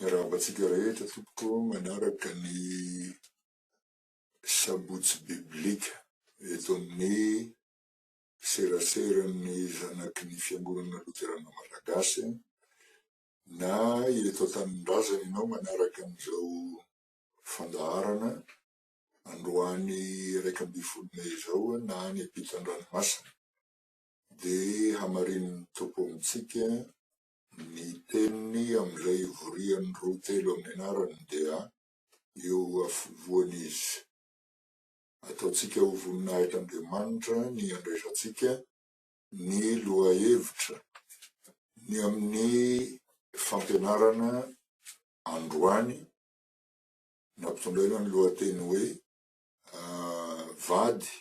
Miarahaba antsika rehetra tompoko manaraka ny sabotsy biblika eto amin'ny seraseran'ny zanaky ny Fiangonana Loterana Malagasy na eto an-tanindrazana ianao manaraka an'izao fandaharana androany 11 mey izao na any ampitan-dranomasina dia hamarinin'ny Tompo amintsika ny teniny amin'izay ivorian'ny roa telo amin'ny anarany dia eo afovoany izy. Ataontsika ho voninahitr'Andriamanitra ny handraisantsika ny lohahevitra ny amin'ny fampianarana androany nampitondraina ny lohateny hoe Vady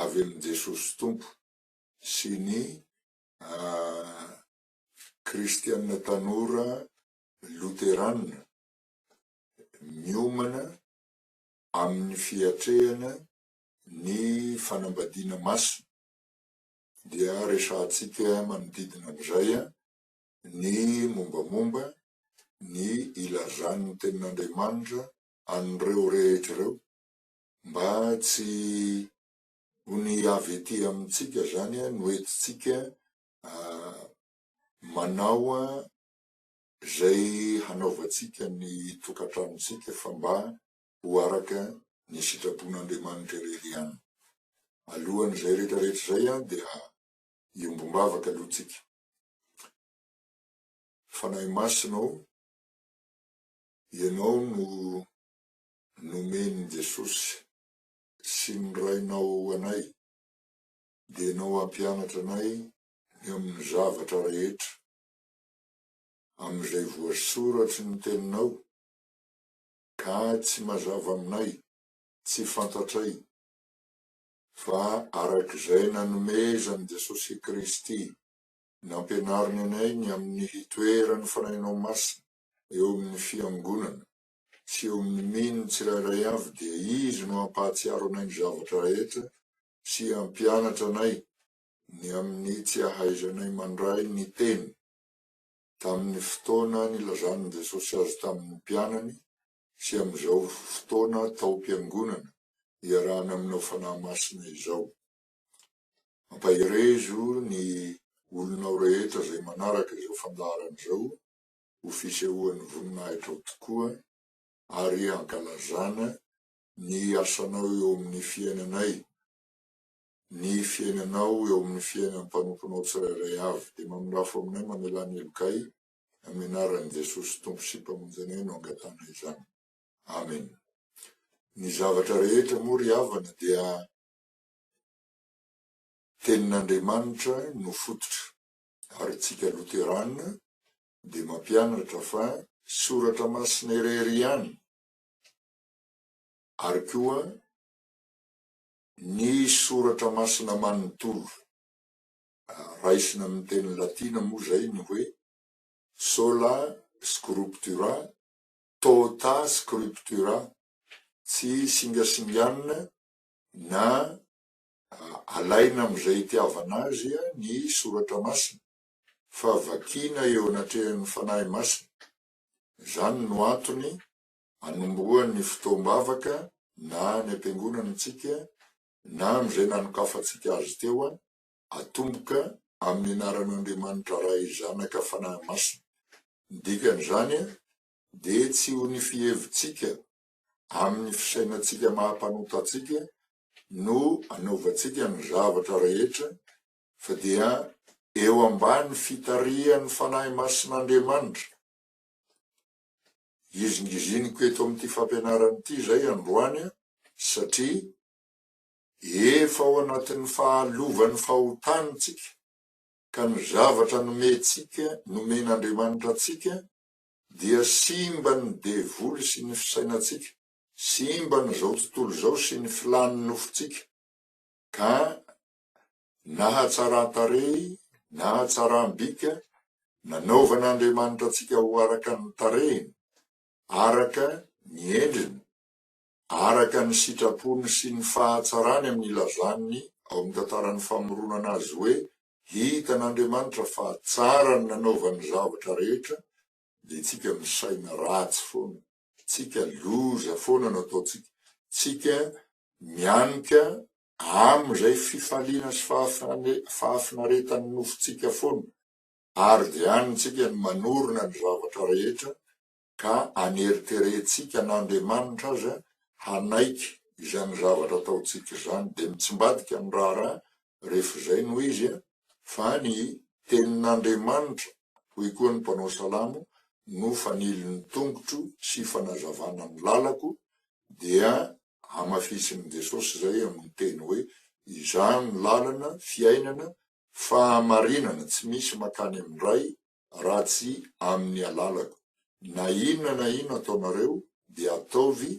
avy amin'i Jesosy Tompo sy ny Kristiana tanora loterana miomana amin'ny fiatrehana ny fanambadiana masina dia resahantsika manodidina an'izay ny mombamomba ny ilazan'ny tenin'Andriamanitra an'ireo rehetra ireo mba tsy ho ny avy ety amintsika izany no entintsika manao izay hanaovantsika ny tokantranontsika fa mba ho araka ny sitrapon'Andriamanitra irery ihany. Alohan'izay rehetra rehetra izay dia hiombom-bavaka aloha tsika. Fanahy Masina ô, Ianao no nomen'i Jesosy sy ny Rainao anay, dia Ianao hampianatra anay ny amin'ny zavatra rehetra, amin'izay voasoratry ny Teninao, ka tsy mazava aminay, tsy fantatray, fa arak'izay nanomezan'i Jesosy Kristy nampianariny anay ny amin'ny hitoeran'ny Fanahinao Masina eo amin'ny Fiangonana sy eo amin'ny mino tsirairay avy dia Izy no hampahatsiaro anay ny zavatra rehetra sy hampianatra anay ny amin'ny tsy hahaizanay mandray ny Teny tamin'ny fotoana nilazan'i Jesosy azy tamin'ny mpianany sy amin'izao fotoana taom-piangonana iarahana aminao Fanahy Masina izao. Ampaherezo ny olonao rehetra izay manaraka izao fandaharana izao ho fisehoan'ny voninahitrao tokoa ary hankalazana ny asanao eo amin'ny fiainanay, ny fiainanao eo amin'ny fiainan'ny mpanomponao tsirairay avy. Dia mamindrafo aminay mamelà ny helokay, amin'ny anaran'i Jesosy Tompo sy Mpamonjy anay no angatahana izany. Amen. Ny zavatra rehetra moa ry havana dia Tenin'Andriamanitra no fototra, ary tsika Loterana dia mampianatra fa Soratra Masina irery ihany, ary koa ny Soratra Masina manontolo, raisina amin'ny teny latina moa izay ny hoe Sola Scriptura, Tota Scriptura, tsy singasinganina na alaina amin'izay itiavana azy ny Soratra Masina fa vakiana eo anatrehan'ny Fanahy Masina. Izany no antony anombohan'ny fotoam-bavaka na any am-piangonana isika na amin'izay nanokafantsika azy teo, atomboka amin'ny anaran'Andriamanitra Ray Zanaka Fanahy Masina. Ny dikan'izany dia tsy ho ny fihevitsika amin'ny fisainantsika maha mpanota antsika no anaovantsika ny zavatra rehetra fa dia Eo ambany fitarihan'ny Fanahy Masin'Andriamanitra. Hizingiziniko eto amin'ity fampianarana ity izay androany satria efa ao anatin'ny fahalovan'ny fahotana isika ka ny zavatra nomentsika, nomen'Andriamanitra antsika dia simban'ny devoly sy ny fisainantsika, simban'izao tontolo izao sy ny filàn'ny nofontsika ka na hatsaran-tarehy na hatsaram-bika, nanaovan'Andriamanitra antsika ho araka ny tarehiny, araka ny endriny, araka ny sitrapony sy ny fahatsarany amin'ny ilazany ao amin'ny tantaran'ny famoronana azy hoe hitan'Andriamanitra fa tsara ny nanaovany zavatra rehetra, dia tsika misaina ratsy foana, tsika loza foana no ataontsika, tsika mianika amin'izay fifaliana sy fahafinaretan'ny nofontsika foana, ary dia any tsika no manorina ny zavatra rehetra ka aneriterentsika an'Andriamanitra aza hanaiky izany zavatra ataontsika izany, dia mitsimbadika ny raharaha rehefa izay no izy fa ny tenin'Andriamanitra, hoy koa ny mpanao salamo, no fanilon'ny tongotro sy fanazavana ny lalako, dia hamafisin'i Jesosy izay amin'ny teny hoe, Izaho no lalana, fiainana, fahamarinana, tsy misy mankany amin'ny Ray raha tsy amin'ny alalako. Na inona na inona ataonareo dia ataovy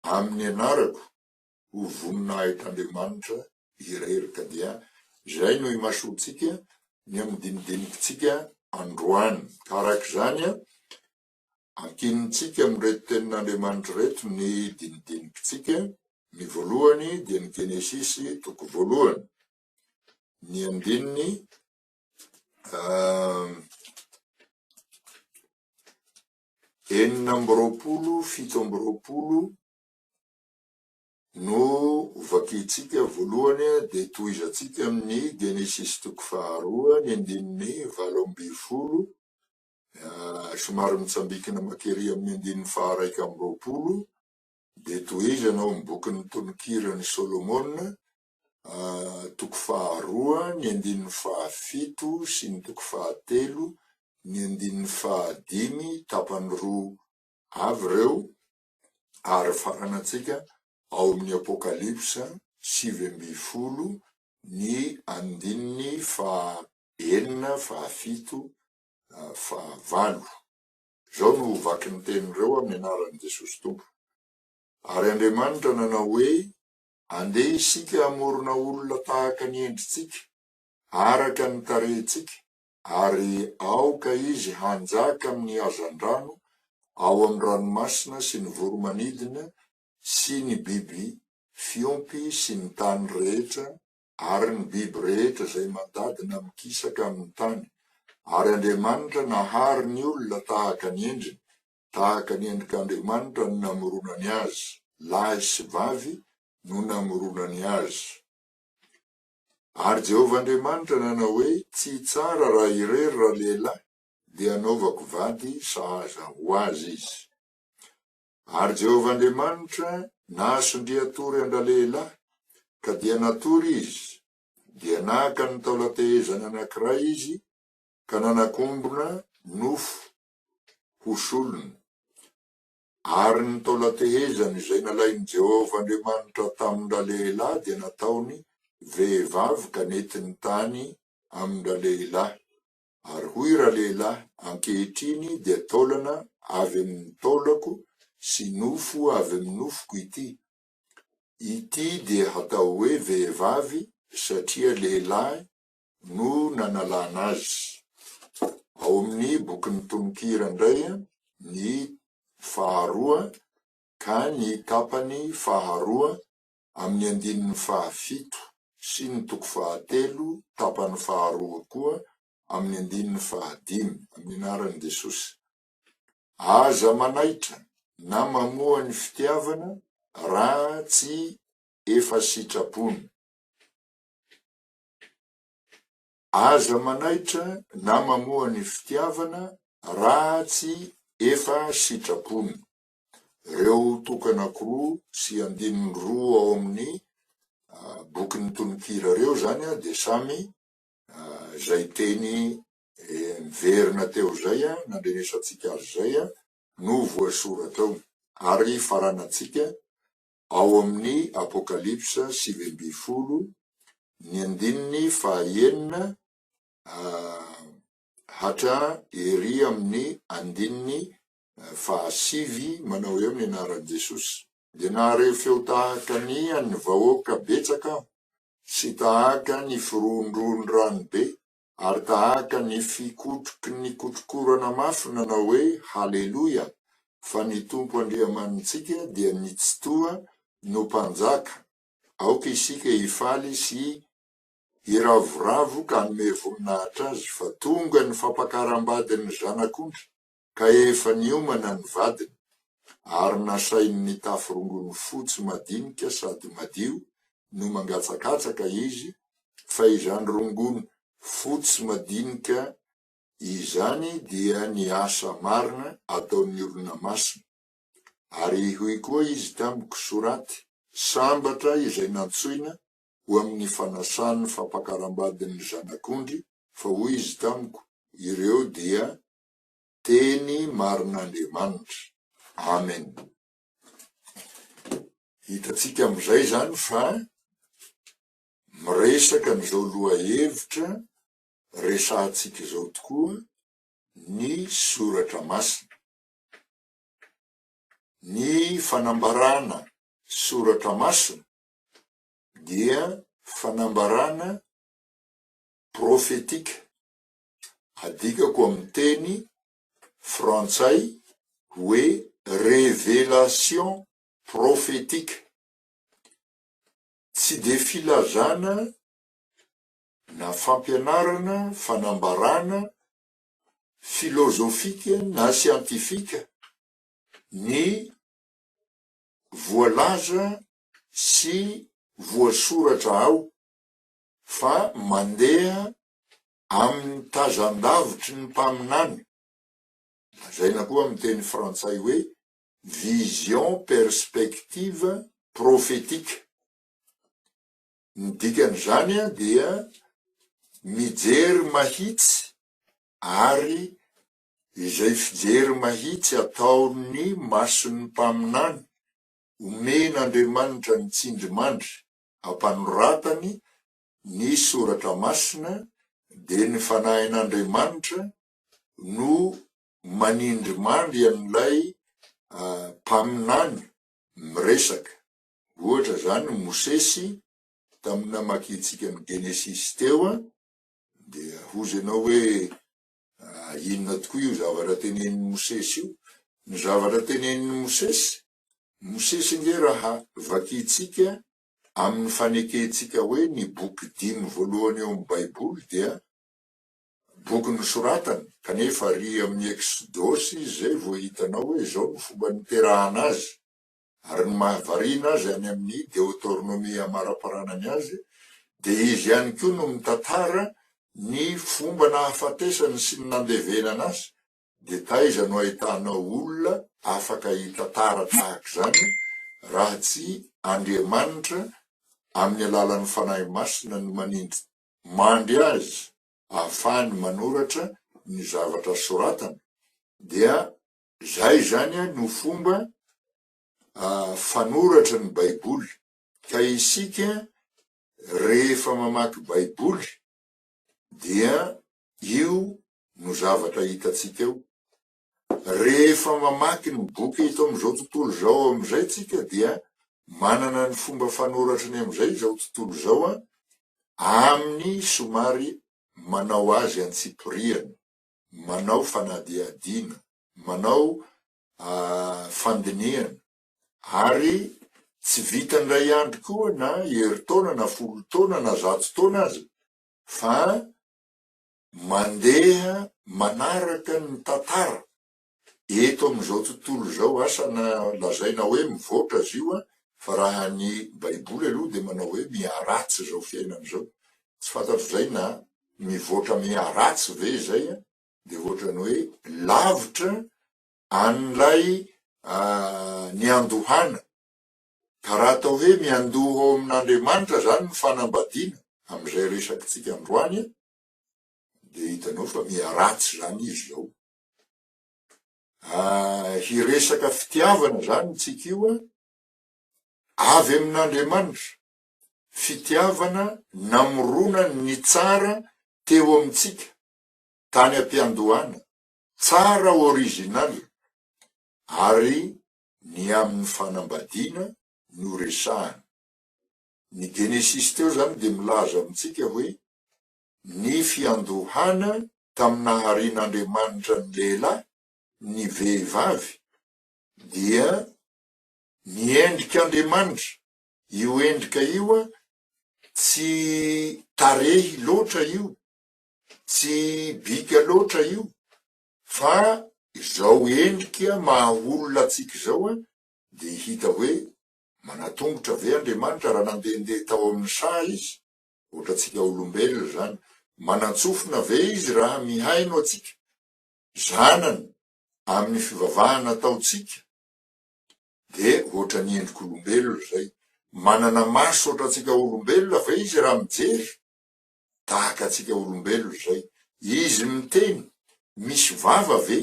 amin'ny anarako ho voninahitr'Andriamanitra irery. Ka dia izay no imasoantsika ny amin'ny dinidinikintsika androany. Ka araka izany, ankinintsika amin'ireto tenin'Andriamanitra ireto ny dinidinikintsika. Ny voalohany dia ny Genesisy toko voalohany, ny andininy 26, 27 no vakintsika voalohany dia tohizantsika amin'ny Genesisy toko faharoa ny andininy 18, somary mitsambikina mankery amin'ny andininy faha-21, dia tohizana ao amin'ny bokin'ny Tononkiran'i Solomona toko faharoa ny andininy fahafito sy ny toko fahatelo ny andininy fahadimy tapany roa avy ireo ary faranantsika ao amin'ny Apokalypsa 19 ny andininy faha-enina, fahafito, fahavalo. Izao no vakin'ny teny ireo amin'ny anaran'i Jesosy Tompo. Ary Andriamanitra nanao hoe, Andeha isika hamorona olona tahaka ny endritsika, araka ny tarehintsika, ary aoka izy hanjaka amin'ny hazandrano ao amin'ny ranomasina sy ny voro-manidina sy ny biby fiompy sy ny tany rehetra ary ny biby rehetra izay mandady na mikisaka amin'ny tany. Ary Andriamanitra nahary ny olona tahaka ny endriny, Tahaka ny endrik'Andriamanitra no namoronany azy, lahy sy vavy no namoronany azy. Ary Jehovah Andriamanitra nanao hoe, Tsy tsara raha irery ralehilahy, dia hanaovako vady sahaza ho azy izy. Ary Jehovah Andriamanitra nahasondrian-tory an-dralehilahy, ka dia natory izy, dia naka ny taolan-tehezany anankiray izy ka nanakombona nofo ho solony. Ary ny taolan-tehezany izay nalain'i Jehovah Andriamanitra tamin-dralehilahy dia nataony vehivavy ka nentiny tany amin-dralehilahy. Ary hoy ralehilahy, Ankehitriny dia taolana avy amin'ny taolako sy nofo avy amin'ny nofoko ity. Ity dia hatao hoe vehivavy satria lehilahy no nanalana azy. Ao amin'ny bokin'ny Tononkira indray ny faharoa ka ny tapany faharoa amin'ny andininy fahafito sy ny toko fahatelo tapany faharoa koa amin'ny andininy fahadimy, amin'ny anaran'i Jesosy. Aza manaitra na mamoha ny fitiavana raha tsy efa sitrapony. Aza manaitra na mamoha ny fitiavana raha tsy efa sitrapony. Ireo toko anankiroa sy andininy roa ao amin'ny bokin'ny tononkira ireo izany dia samy Izay teny miverina teo izay, nandrenesantsika azy izay, no voasoratra ao. Ary faranantsika ao amin'ny Apokalypsa 19, ny andininy fahaenina hatra ery amin'ny andininy fahasivy manao hoe amin'ny anaran'i Jesosy. Dia nahare feo tahaka ny an'ny vahoaka betsaka aho, sy tahaka ny firohondrohon'ny rano be, ary tahaka ny fikotroky ny kotrokorana mafy nanao hoe, Haleloia! Fa ny Tompo Andriamanitsika dia ny Tsitoha no Mpanjaka, aoka isika hifaly sy hiravoravo ka hanome voninahitra Azy, fa tonga ny fampakaram-badin'ny Zanak'ondry, ka efa niomana ny vadiny, ary nasainy nitafy rongony fotsy madinika sady madio no mangatsakatsaka izy, fa izany rongony fotsy madinika izany dia ny asa marina ataon'ny olona masina. Ary hoy koa izy tamiko, Soraty, Sambatra izay nantsoina ho amin'ny fanasan'ny fampakaram-badin'ny Zanak'ondry, fa hoy izy tamiko, Ireo dia Teny marin'Andriamanitra. Amen. Hitantsika amin'izay izany fa miresaka an'izao lohahevitra resahantsika izao tokoa ny Soratra Masina. Ny fanambarana Soratra Masina dia fanambarana profetika Adikako amin'ny teny frantsay hoe révélation prophétique. Tsy dia filazana na fampianarana, fanambarana filozofika na siantifika ny voalaza sy voasoratra ao fa mandeha amin'ny tazan-davitry ny mpaminany, lazaina koa amin'ny teny frantsay hoe vision perspective prophétique. Ny dikan'izany dia mijery mahitsy ary izay fijery mahitsy ataon'ny mason'ny mpaminany, omen'Andriamanitra ny tsindrimandry ampanoratany ny Soratra Masina dia ny Fanahin'Andriamanitra no manindrimandry an'ilay mpaminany miresaka. Ohatra izany Mosesy tamin'ny namakiantsika ny Genesisy teo dia hozy ianao hoe inona tokoa io zavatra tenenin'i Mosesy io. Ny zavatra tenenin'i Mosesy, Mosesy ange raha vakintsika Amin'ny fanekentsika hoe ny boky dimy voalohany ao amin'ny Baiboly dia boky nosoratana, kanefa ary amin'ny Eksodosy izy izay vao hitanao hoe izao no fomba niterahana azy, ary ny mahavariana azy any amin'ny Deotornomia amaraparanany azy dia izy ihany koa no mitantara ny fomba nahafatesany sy ny nandevenana azy, Dia taiza no ahitanao olona afaka hitantara tahaka izany raha tsy Andriamanitra amin'ny alalan'ny Fanahy Masina no manindry mandry azy ahafahany manoratra ny zavatra soratana? Dia izay izany no fomba fanoratra ny Baiboly. Ka isika rehefa mamaky Baiboly dia io no zavatra hitantsika eo. Rehefa mamaky ny boky eto amin'izao tontolo izao amin'izay tsika dia manana ny fomba fanoratrany amin'izay izao tontolo izao amin'ny somary manao azy antsipiriany, manao fanadihadiana, manao fandinihana ary tsy vita indray andro koa na herintaona na 10 taona na 100 taona aza fa mandeha manaraka ny tantara eto amin'izao tontolo izao, asa na lazaina hoe mivoatra izy io fa raha ny baiboly aloha dia manao hoe miharatsy izao fiainana izao, tsy fantatro izay na mivoatra miharatsy ve izay dia ohatran'ny hoe lavitra an'ilay niandohana, ka raha atao hoe miandoha ao amin'Andriamanitra izany ny fanambadiana amin'izay resakitsika androany. Dia hitanao fa miharatsy izany izy izao. Hiresaka fitiavana izany tsika io an, avy amin'Andriamanitra, fitiavana namoronany ny tsara teo amintsika tany am-piandohana, tsara original, ary ny amin'ny fanambadiana no resahana. Ny Genesisy teo izany dia milaza amintsika hoe ny fiandohana tamin'ny naharian'Andriamanitra ny lehilahy, ny vehivavy, dia ny endrik'Andriamanitra. Io endrika io tsy tarehy loatra io, tsy bika loatra io, fa izao endrika maha olona antsika izao dia hita hoe manan-tongotra ve Andriamanitra raha nandehandeha tao amin'ny saha Izy? Ohatrantsika olombelona izany. Manan-tsofina ve Izy raha mihaino antsika, zanany, amin'ny fivavahana ataontsika? Dia ohatran'ny endrik'olombelona izay. Manana maso ohatrantsika olombelona ve Izy raha mijery? Tahaka antsika olombelona izay. Izy miteny, misy vava ve?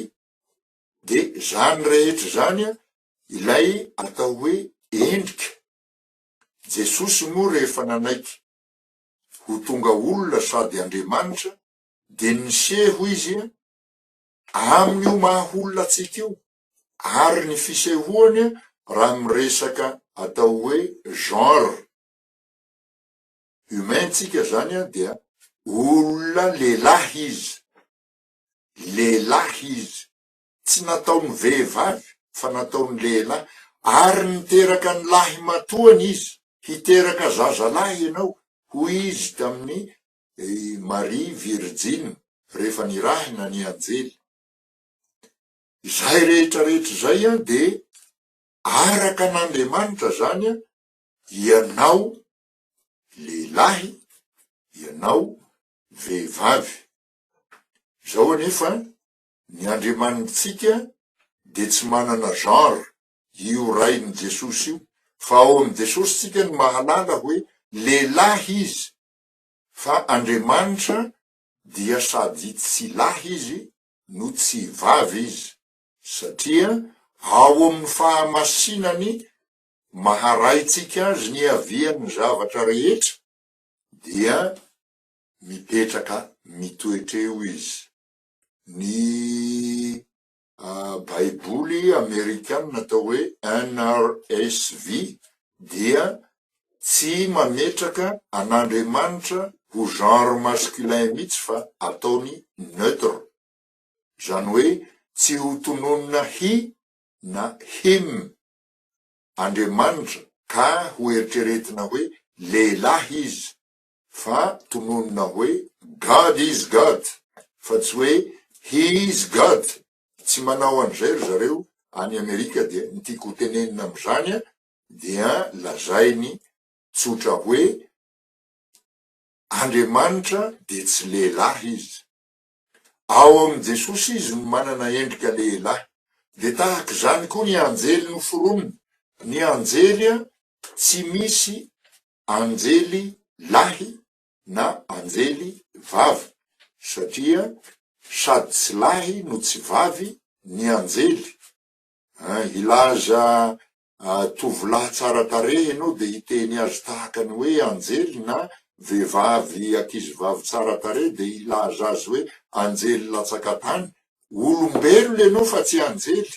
Dia izany rehetra izany ilay atao hoe endrika. Jesosy moa rehefa nanaiky ho tonga olona sady Andriamanitra dia niseho Izy amin'io maha olona antsika io ary ny fisehoany raha miresaka atao hoe genre humain tsika zany dia olona lehilahy Izy, lehilahy Izy. Tsy nataony vehivavy fa nataony lehilahy ary niteraka ny lahy matoany izy, hiteraka zazalahy ianao hoy izy tamin'i Maria virijina rehefa nirahina ny anjely. Izay rehetra rehetra izay dia araka an'Andriamanitra izany ianao lehilahy, ianao vehivavy. Izao anefa Ny Andriamanitsika dia tsy manana genre, io Rain'i Jesosy io, fa ao amin'i Jesosy tsika no mahalala hoe lehilahy Izy, fa Andriamanitra dia sady tsy lahy Izy no tsy vavy Izy, satria ao amin'ny fahamasinany maha Raintsika Azy niavian'ny zavatra rehetra dia mipetraka mitoetra eo Izy. Ny Baiboly amerikana atao hoe NRSV dia tsy mametraka an'Andriamanitra ho genre masculin mihitsy fa ataony neutre. Izany hoe tsy ho tononina he na him Andriamanitra ka ho eritreretina hoe lehilahy izy fa tononina hoe God is God fa tsy hoe He is God, tsy manao an'izay ry zareo any Amerika dia ny tiako ho tenenina amin'izany dia lazainy tsotra hoe Andriamanitra dia tsy lehilahy izy. Ao amin'i Jesosy izy no manana endrika lehilahy. Dia tahaka izany koa ny anjely noforonina. Ny anjely tsy misy anjely lahy na anjely vavy satria sady tsy lahy no tsy vavy ny anjely an, hilaza tovolahy tsara tarehy ianao dia hiteny azy tahaka ny hoe anjely na vehivavy ankizivavy tsara tarehy dia hilaza azy hoe anjely latsaka tany, olombelona ianao fa tsy anjely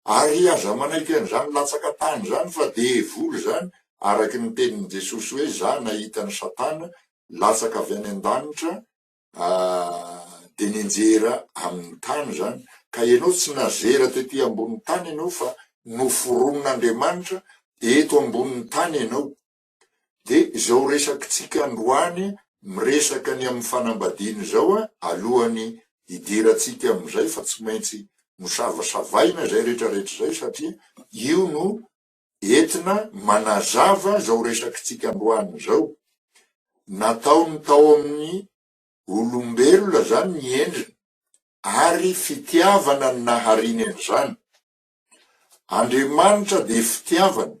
Ary aza manaiky an'izany latsaka tany izany fa devoly izany araky ny tenin'i Jesosy hoe za nahita an'i satana latsaka avy any an-danitra dia nianjera amin'ny tany izany ka ianao tsy nazera tety ambonin'ny tany ianao fa noforonin'Andriamanitra eto ambonin'ny tany ianao Dia izao resakitsika androany miresaka ny amin'ny fanambadiana izao alohan'ny hidirantsika amin'izay fa tsy maintsy nosavasavaina izay rehetrarehetra izay satria io no entina manazava izao resakitsika androany izao. Nataony tao amin'ny olombelona izany ny endriny ary fitiavana ny nahariany an'izany. Andriamanitra dia fitiavana,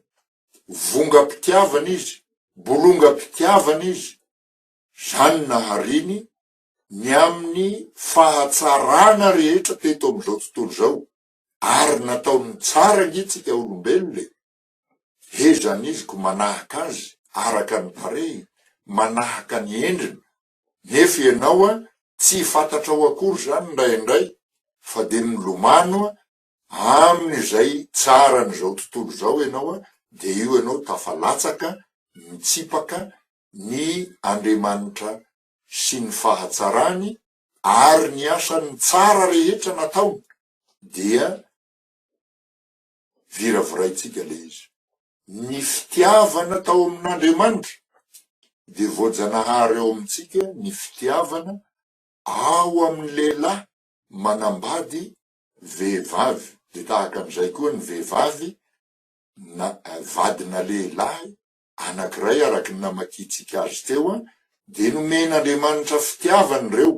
vongam-pitiavana Izy, bolongam-pitiavana Izy, izany nahariny Ny amin'ny fahatsarana rehetra teto amin'izao tontolo izao, ary nataony tsara ange tsika olombelona e! Hezan'iziko manahaka azy araka ny tarehiny, manahaka ny endriny, nefa ianao a tsy fantatrao akory izany indraindray fa dia milomano amin'izay tsaran'izao tontolo izao ianao dia io ianao tafalatsaka mitsipaka ny Andriamanitra sy ny fahatsarany ary ny asany tsara rehetra nataony dia viraviraintsika ilay izy. Ny fitiavana tao amin'Andriamanitra dia voajanahary ao amintsika ny fitiavana ao amin'ny lehilahy manambady vehivavy, dia tahaka an'izay koa ny vehivavy na vadina lehilahy anankiray araka ny namakiantsika azy teo dia nomen'Andriamanitra fitiavana ireo.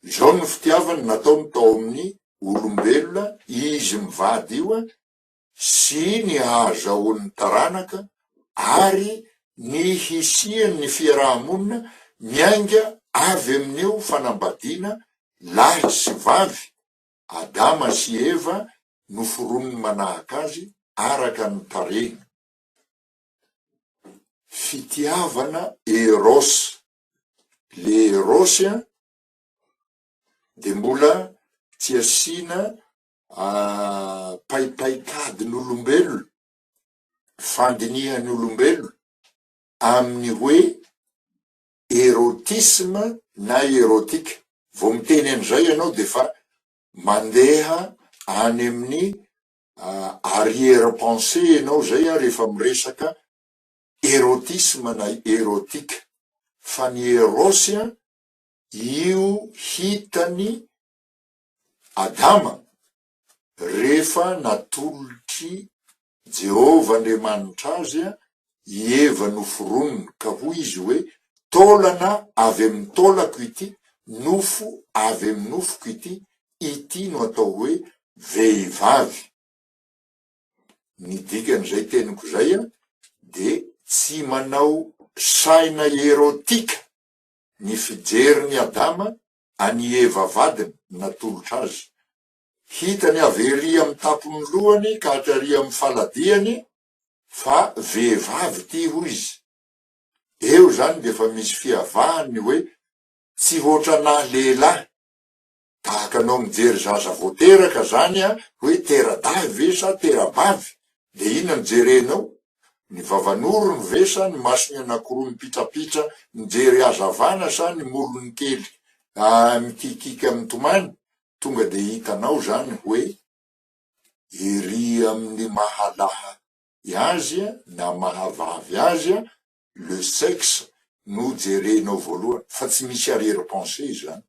Izao no fitiavany nataony tao amin'ny olombelona izy mivady io sy ny hahazahoany taranaka ary ny hisian'ny fiaraha-monina miainga avy amin'io fanambadiana lahy sy vavy, Adama sy Eva noforoniny manahaka azy araka ny tarehiny. Fitiavana Eros. Le Eros dia mbola tsy asiana paipaikadin'olombelona, fandinihan'olombelona amin'ny hoe erotisme na erotique. Vao miteny an'izay ianao dia efa mandeha any amin'ny arrière pensée ianao izay rehefa miresaka erotisme na erotique. Fa ny eros io hitan'i Adama rehefa natolotr'i Jehovah Andriamanitra azy i Eva noforoniny, ka hoy izy hoe, Taolana avy amin'ny taolako ity, nofo avy amin'ny nofoko ity, ity no atao hoe vehivavy. Ny dikan'izay teniko izay dia tsy manao saina erotika ny fijerin'i Adama an'i Eva vadiny natolotra azy. Hitany avy ery amin'ny tampon'ny lohany ka hatrary amin'ny faladiany fa vehivavy ity hoy izy. Eo izany dia efa misy fiavahany ny hoe tsy hoatran'ahy lehilahy. Tahaka anao mijery zaza vao teraka zany a, hoe tera-dahy ve sa tera-bavy? De inona no jerenao? Ny vavan'orony ve sa ny masony anakiroa mipitrapitra mijery hazavana sa ny molony kely mikikiaka mitomany? Tonga de hitanao zany hoe ery amin'ny maha lahy azy na maha vavy azy le sexe no jerenao voalohany fa tsy misy arrière pensée izany,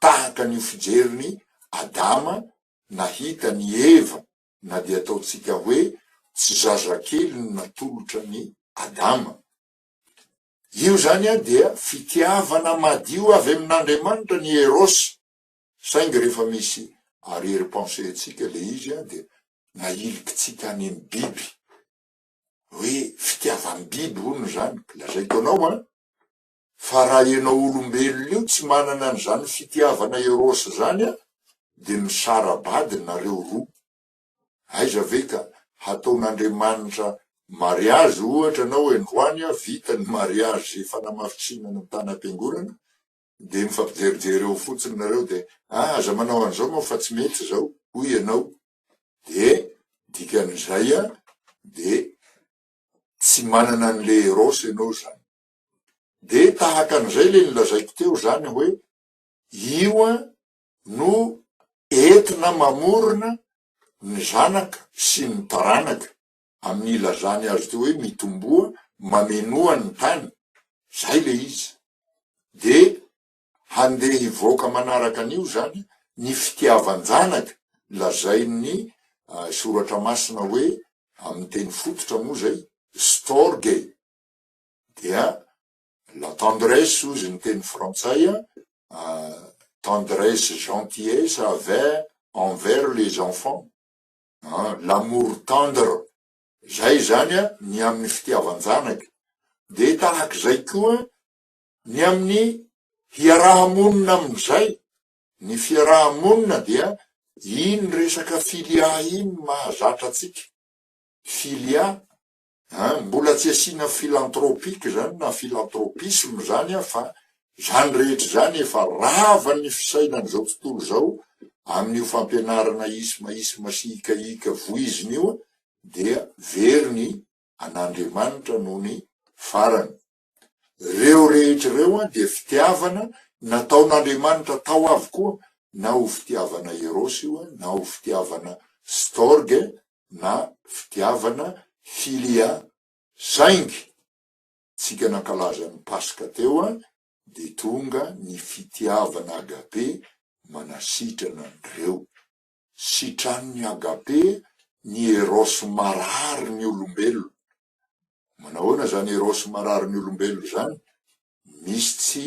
tahaka an'io fijerin'i Adama nahita an'i Eva na dia ataontsika hoe tsy zazakely no natolotra an'i Adama. Io izany dia fitiavana madio avy amin'Andriamanitra ny Eros, saingy rehefa misy arrière pensée antsika le izy dia nahilikitsika any amin'ny biby. hoe fitiavam-biby hono izany, lazaiko anao an, fa raha ianao olombelona io tsy manana an'izany fitiavana eros izany an, dia misara-bady nareo roa. Aiza ve ka hataon'Andriamanitra mariazy ohatra anao androany an, vita ny mariazy fanamafisinana ny tany am-piangonana, dia mifampijerijery eo fotsiny nareo dia ah aza manao an'izao moa fa tsy mety izao hoy ianao, De dikan'izay an de tsy manana an'le eros ianao zany. De tahaka an'izay le nolazaiko teo zany hoe io an no entina mamorona ny zanaka sy ny taranaka amin'ny ilazany azy teo hoe mitomboa mamenoa ny tany, zay le izy. De Handeha hivoaka manaraka an'io izany ny fitiavan-janaka lazain'ny Soratra Masina hoe, amin'ny teny fototra moa izay, storge, dia la tendresse hozy ny teny frantsay, tendresse, gentillesse avec, envers les enfants, l'amour tendre, izay izany ny amin'ny fitiavan-janaka. Dia tahak'izay koa Ny amin'ny Hiaraha-monina amin'izay, ny fiaraha-monina dia iny resaka filia iny mahazatra antsika. Filia, an, mbola tsy asiana philanthropique zany na philanthropisme zany an, fa zany rehetra izany efa rava ny fisainan'izao tontolo izao amin'io fampianarana isma isma sy ika ika voizina io dia very ny an'Andriamanitra nony farany. Ireo rehetra ireo dia fitiavana nataon'Andriamanitra tao avokoa, na ho fitiavana eros io, na ho fitiavana storge, na fitiavana philia. Saingy, tsika nankalaza ny Paska teo dia tonga ny fitiavana agape manasitrana an'ireo. Sitranin'ny agape ny eros marary ny olombelona. Manahoana izany eros marary ny olombelona izany? Misy tsy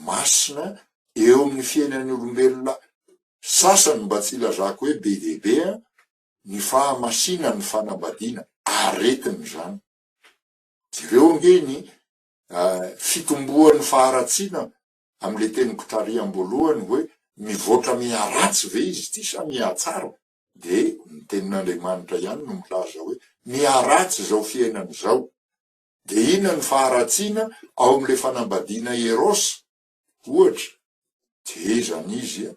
masina eo amin'ny fiainan'ny olombelona sasany mba tsy hilazako hoe be dia be ny fahamasinan'ny fanambadiana, aretina izany. Jereo ange ny fitomboan'ny faharatsiana amin'ilay teniko tary am-boalohany hoe mivoatra miharatsy ve izy ity sa mihatsara? Dia ny tenin'Andriamanitra ihany no milaza hoe miharatsy izao fiainana izao. Dia inona ny faharatsiana ao amin'ilay fanambadiana Eros ohatra? Dia izany izy,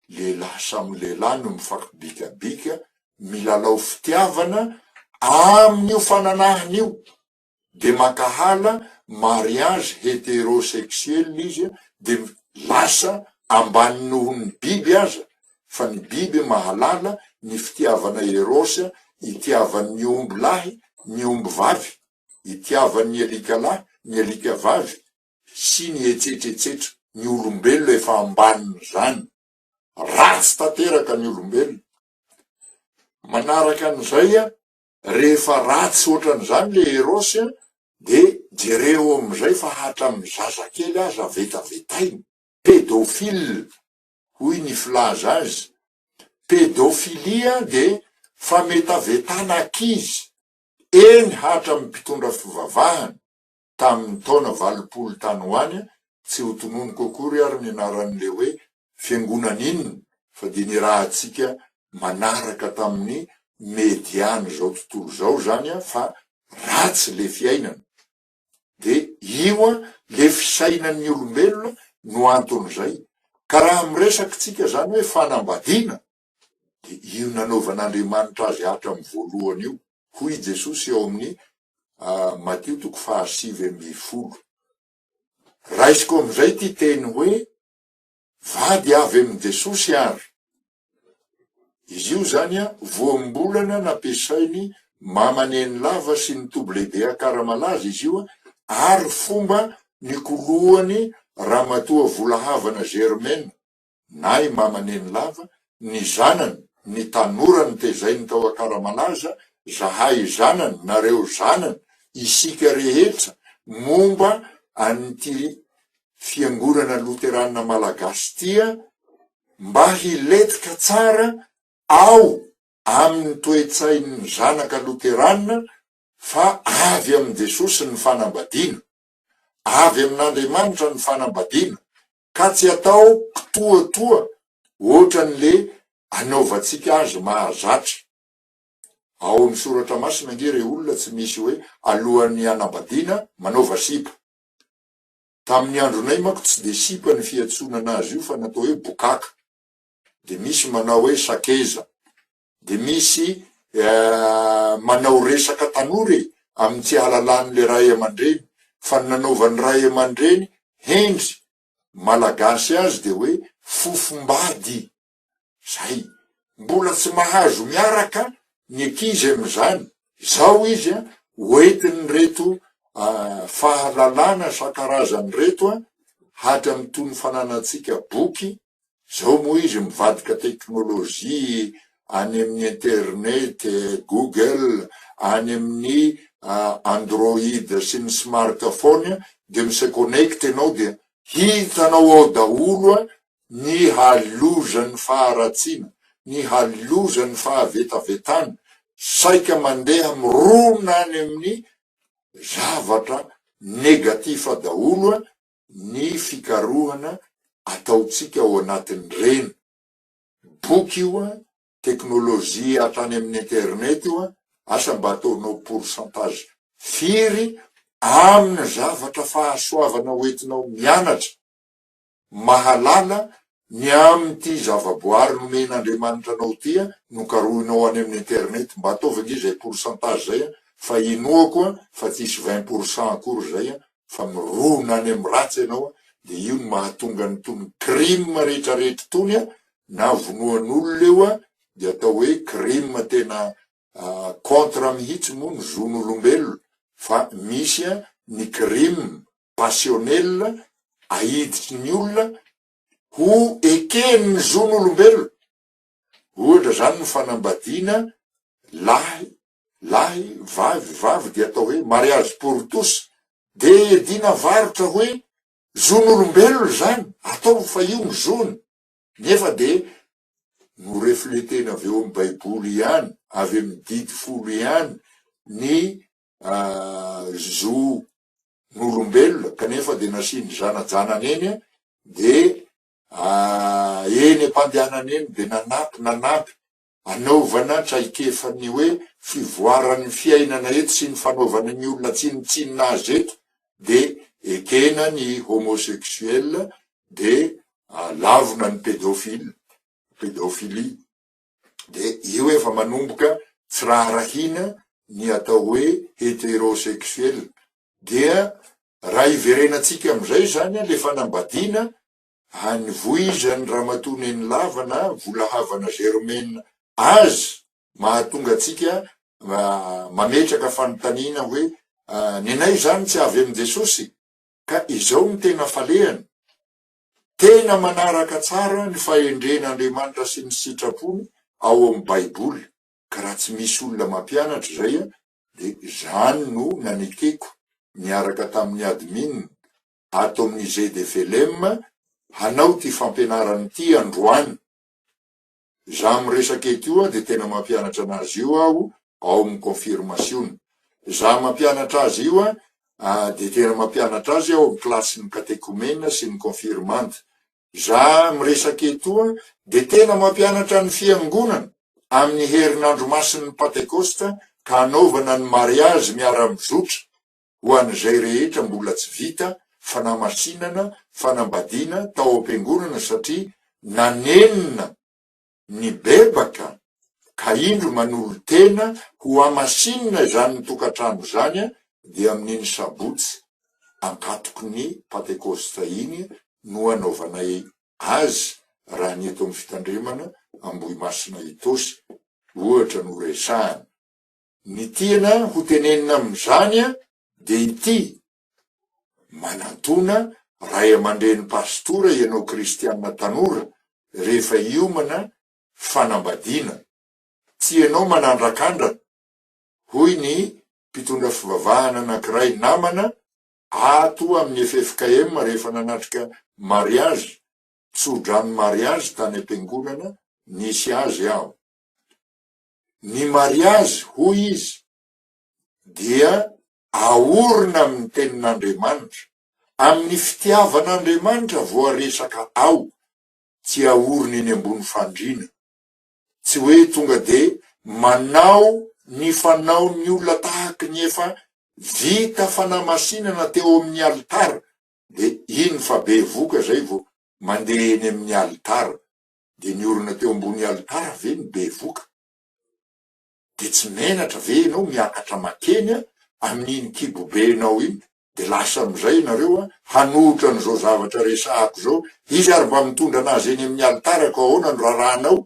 lehilahy samy lehilahy no mifampibikabika, milalao fitiavana amin'io fananahana io. de mankahala mariage heterosexuel izy de lasa ambany noho ny biby aza fa ny biby mahalala ny fitiavana eros itiavan'ny omby lahy ny omby vavy itiavan'ny alika lahy ny alika vavy sy ny etsetra etsetra ny olombelona efa ambanin'izany ratsy tanteraka ny olombelona manaraka an'izay Rehefa ratsy ohatran'izany le Eros de jereo amin'izay fa hatramin'ny zazakely aza vetavetaina, pedophile hoy ny filaza azy. Pedophilie de fametavetana ankizy, eny hatramin'ny mpitondra fivavahana, tamin'ny taona 80 tany ho any, tsy ho tononiko akory ary ny anaran'ilay hoe fiangonana inona fa dia nirahantsika manaraka tamin'ny media-n'izao tontolo izao izany fa ratsy le fiainana. Dia io le fisainan'ny olombelona no anton'izay. Ka raha miresaka tsika izany hoe fanambadiana dia io nanaovan'Andriamanitra azy hatramin'ny voalohany io, hoy i Jesosy ao amin'ny Matio toko faha-19. Raisiko amin'izay ity teny hoe vady avy amin'i Jesosy ary. Izy io izany voambolana nampiasain'i Mama Nenilava sy ny Toby Lehibe Akaramalaza izy io ary fomba nikoloany Ramatoa Volahavana Germaine na i Mama Nenilava, ny zanany, ny tanora notezainy tao Akaramalaza, zahay zanany, nareo zanany, isika rehetra momba an'ity Fiangonana Loterana Malagasy ity mba hilentika tsara ao amin'ny toe-tsain'ny zanaka Loterana fa avy amin'i Jesosy ny fanambadiana, avy amin'Andriamanitra ny fanambadiana, Ka tsy atao kitoatoa ohatran'le anaovantsika azy mahazatra. Ao amin'ny soratra masina ange re olona tsy misy hoe alohan'ny hanambadiana manaova sipa. Tamin'ny andronay manko tsy dia sipa ny fiantsonana azy io fa natao hoe bokaka. Dia misy manao hoe sakeza. Dia misy manao resaka tanora e, amin'ny tsy ahalalan'le ray aman-dreny, fa ny nanaovan'ny ray aman-dreny hendry malagasy azy dia hoe fofombady, zay. Mbola tsy mahazo miaraka ny ankizy amin'izany, zao izy an, hoentin'ireto fahalalana isan-karazany ireto an, hatramin'itony fananantsika boky Zao moa izy mivadika teknolojia any amin'ny internet, google, any amin'ny android sy ny smartphone dia mi-se connecte ianao dia hitanao ao daholo ny halozan'ny faharatsiana, ny halozan'ny fahavetavetana, saika mandeha mirona any amin'ny zavatra negatif daholo. Ny fikarohana ataontsika ao anatin'ireny boky io an, teknolojia hatrany amin'ny internet io an, asa mba ataonao pourcentage firy amin'ny zavatra fahasoavana hoentinao mianatra mahalala ny amin'ity zavaboary nomen'Andriamanitra anao ity an, no karohinao any amin'ny internet, mba ataovy ange izay pourcentage izay an, fa inoako an fa tsy hisy 20 pour cent akory izay an, fa mirona any amin'ny ratsy ianao an, dia io no mahatonga an'itony crime rehetrarehetra itony an, na vonoan'olona io an, dia atao hoe crime tena contre mihitsy moa ny zon'olombelona, fa misy an ny crime passionnel ahiditry ny olona ho eken'ny zon'olombelona, ohatra zany ny fanambadiana lahy lahy vavy vavy dia atao hoe mariage pour tous de iadiana varotra hoe zon'olombelona zany ataovy fa io ny zony nefa de no-refletena avy eo amin'ny baiboly ihany avy amin'ny didy folo ihany ny zo n'olombelona kanefa dia nasiany zanajanany eny dia eny am-pandehanana eny dia nanampy nanampy anaovana traikefa ny hoe fivoaran'ny fiainana eto sy ny fanaovana ny olona tsinontsinona azy eto dia ekena ny homosexuel dia lavina ny pedophile pedophilie dia io efa manomboka tsy raharahiana ny atao hoe heterosexuel dia raha hiverenantsika amin'izay izany le fanambadiana nivoizan'ny ramatoa Nenilava na Volahavana Germaine azy mahatonga antsika mametraka fanontaniana hoe nenay izany tsy avy amin'i Jesosy ka izao no tena falehany Tena manaraka tsara ny fahendren'Andriamanitra sy ny sitrapony ao amin'ny Baiboly, ka raha tsy misy olona mampianatra izay dia izany no nanekeko niaraka tamin'ny admin ato amin'ny ZFLM hanao ity fampianarana ity androany. Za miresaka eto io dia tena mampianatra anazy io aho ao amin'ny confirmation. Za mampianatra azy io dia tena mampianatra azy ao amin'ny kilasin'ny katekomena sy ny confirmande. Za miresaka eto dia tena mampianatra ny fiangonana amin'ny herinandro masin'ny Patekosta ka anaovana ny mariazy miara-mizotra ho an'izay rehetra mbola tsy vita fanamasinana fanambadiana tao am-piangonana satria nanenina nibebaka ka indro manolo-tena ho hamasinina izany tokantrano izany dia amin'iny sabotsy ankatoky ny Pantekosta iny no anaovanay azy raha ny eto amin'ny fitandremana Ambohimasina Itaosy ohatra no resahana. Ny tiana ho tenenina amin'izany dia ity, manantona ray aman-dreny pastora ianao kristiana tanora rehefa hiomana fanambadiana, tsy ianao manandrakandrana, hoy ny mpitondra fivavahana anankiray namana ato amin'ny ffkm rehefa nanatrika mariage, tso-drano mariage tany am-piangonana nisy azy aho. Ny mariazy, hoy izy, dia aorina amin'ny Tenin'Andriamanitra, amin'ny fitiavan'Andriamanitra voaresaka ao, tsy aorina eny ambony fandriana. Tsy hoe tonga dia manao ny fanaon'ny olona tahaky ny efa vita fanamasinana teo amin'ny alitara, dia iny fa bevoka izay vao mandeha eny amin'ny alitara. Dia niorina teo ambony alitara ve ny bevoka? Dia tsy menatra ve ianao miakatra makeny amin'iny kibobenao iny dia lasa amin'izay ianareo hanohitra an'izao zavatra resahako izao, izy ary mba mitondra an'azy eny amin'ny alitara ko ahoana no raharahanao?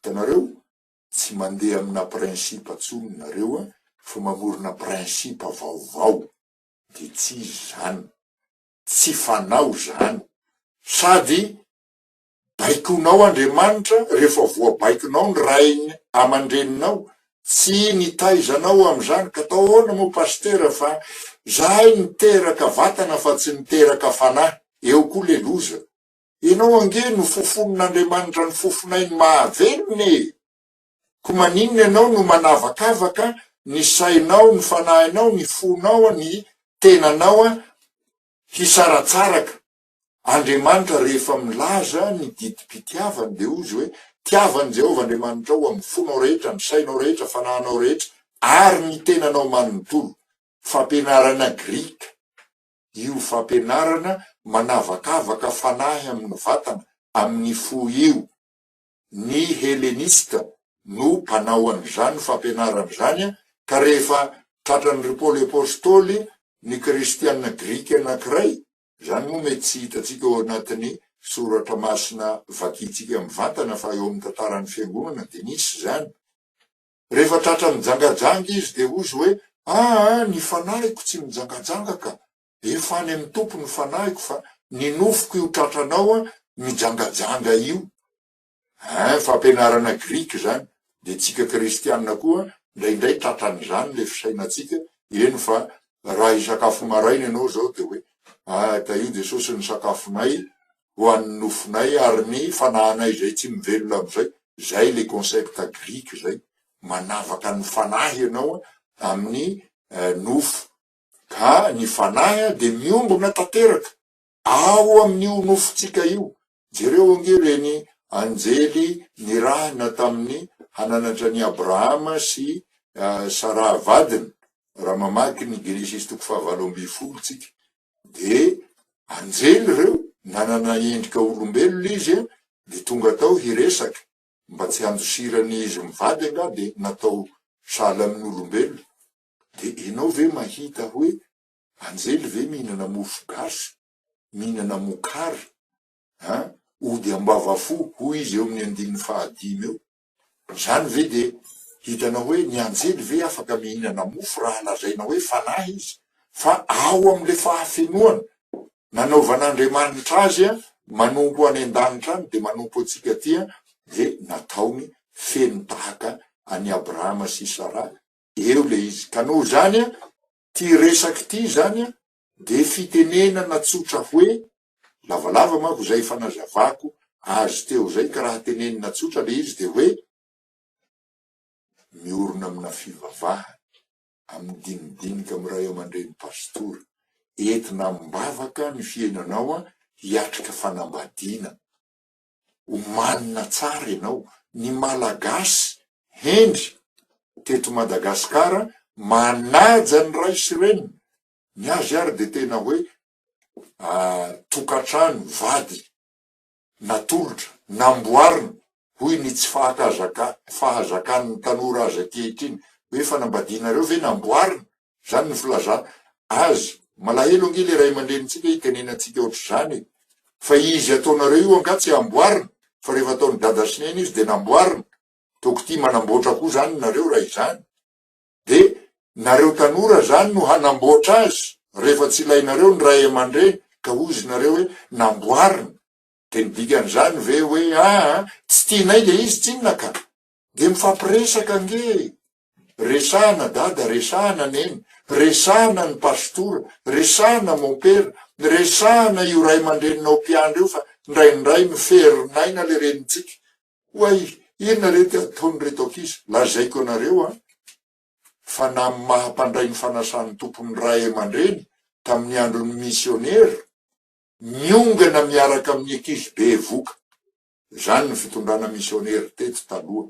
Hitanareo? Tsy mandeha amina principe tsony nareo fa mamorona principe vaovao dia tsy izy izany, tsy fanao izany sady Baikonao Andriamanitra rehefa voabaikonao ny ray aman-dreninao tsy nitaiza anao amin'izany ka atao ahoana moa Pasitera fa zahay niteraka vatana fa tsy niteraka fanahy eo koa le loza enao ange no fofonin'Andriamanitra ny fofonainy mahavelona e ko maninona ianao no manavakavaka ny sainao ny fanahinao ny fonao ny tenanao. hisaratsaraka. Andriamanitra rehefa milaza ny didim-pitiavany dia hoy izy hoe, Tiava an'i Jehovah Andriamanitrao amin'ny fonao rehetra, ny sainao rehetra, fanahinao rehetra, ary ny tenanao manontolo. Fampianarana grika io fampianarana manavakavaka fanahy amin'ny vatana, amin'ny fo io. Ny Helenista no mpanao an'izany fampianarana izany, ka rehefa tratran'i Paoly Apostoly ny kristiana grika anankiray, izany moa mety tsy hitantsika ao anatin'ny soratra masina vakintsika mivantana fa eo amin'ny tantaran'ny fiangonana dia nisy izany, rehefa tratra mijangajanga izy dia hozy hoe, aa ny fanahiko tsy mijangajanga ka, efa any amin'ny Tompo ny fanahiko fa ny nofoko io tratranao mijangajanga io. Ein, fampianarana grika izany, dia tsika kristiana koa indraindray tratran'izany ilay fisainantsika, eny fa raha hisakafo maraina ianao izao dia hoe, ah, tahio Jesosy ny sakafonay ho an'ny nofonay ary ny fanahinay izay tsy mivelona amin'izay, izay ilay concept grika izay, manavaka ny fanahy ianao amin'ny nofo, ka ny fanahy dia miombona tanteraka Ao amin'io nofontsika io, jereo ange ireny anjely nirahina tamin'ny hananatra an'i Abrahama sy Saraha vadiny, raha mamaky ny Genesisy toko fahavalo ambinifolo tsika, dia anjely ireo, nanana endrika olombelona izy, dia tonga tao hiresaka, mba tsy handosirany izy mivady angaha dia natao sahala amin'ny olombelona, dia ianao ve mahita hoe Anjely ve mihinana mofo gasy, mihinana mokary an, ody ambavafo hoy izy eo amin'ny andininy fahadimy eo. Izany ve dia hitanao hoe ny anjely ve afaka mihinana mofo raha lazaina hoe fanahy izy fa ao amin'ilay fahafenoana nanaovan'Andriamanitra azy manompo any an-danitra any dia manompo antsika aty dia nataony feno tahaka an'i Abrahama sy Saraha eo ilay izy. Ka noho izany Ty resaka ity izany de fitenenana tsotra hoe, lavalava manko izay fanazavako azy teo izay ka raha tenenina tsotra le izy de hoe, miorina amina fivavahana, amin'ny dinidinika amin'ny ray aman-dreny pastora, entina amim-bavaka ny fiainanao hiatrika fanambadiana. Omanina tsara ianao. Ny Malagasy hendry teto Madagascar manaja ny ray sy reniny. Ny azy ary dia tena hoe tokantrano, vady natolotra, namboarina, hoy ny tsy fahazakan'ny tanora azy ankehitriny hoe fanambadianareo ve namboarina? Zany ny filazana azy. Malahelo ange le ray aman-drenintsika hitenenantsika ohatr'izany e! Fa izy ataonareo io angaha tsy amboarina fa rehefa ataon'i dada sy neny izy de namboarina. Toko tia manamboatra koa zany nareo raha izany. De nareo tanora zany no hanamboatra azy rehefa tsy ilainareo ny ray aman-dreny ka hozy nareo hoe namboarina. De ny dikan'izany ve hoe aa tsy tianay le izy tsinona ka. De mifampiresaka ange e! Resahana dada, resahana neny, resahana ny pastora, resahana mompera, resahana io ray aman-dreninao mpiandry io fa indraindray miferinaina le renintsika. Oay, inona re ty ataon'ireto ankizy? Lazaiko anareo an, fa na amin'ny maha mpandray ny fanasan'ny Tompo ny ray aman-dreny tamin'ny andron'ny misionera, miongana miaraka amin'ny ankizy bevoka. Izany ny fitondrana misionera teto taloha.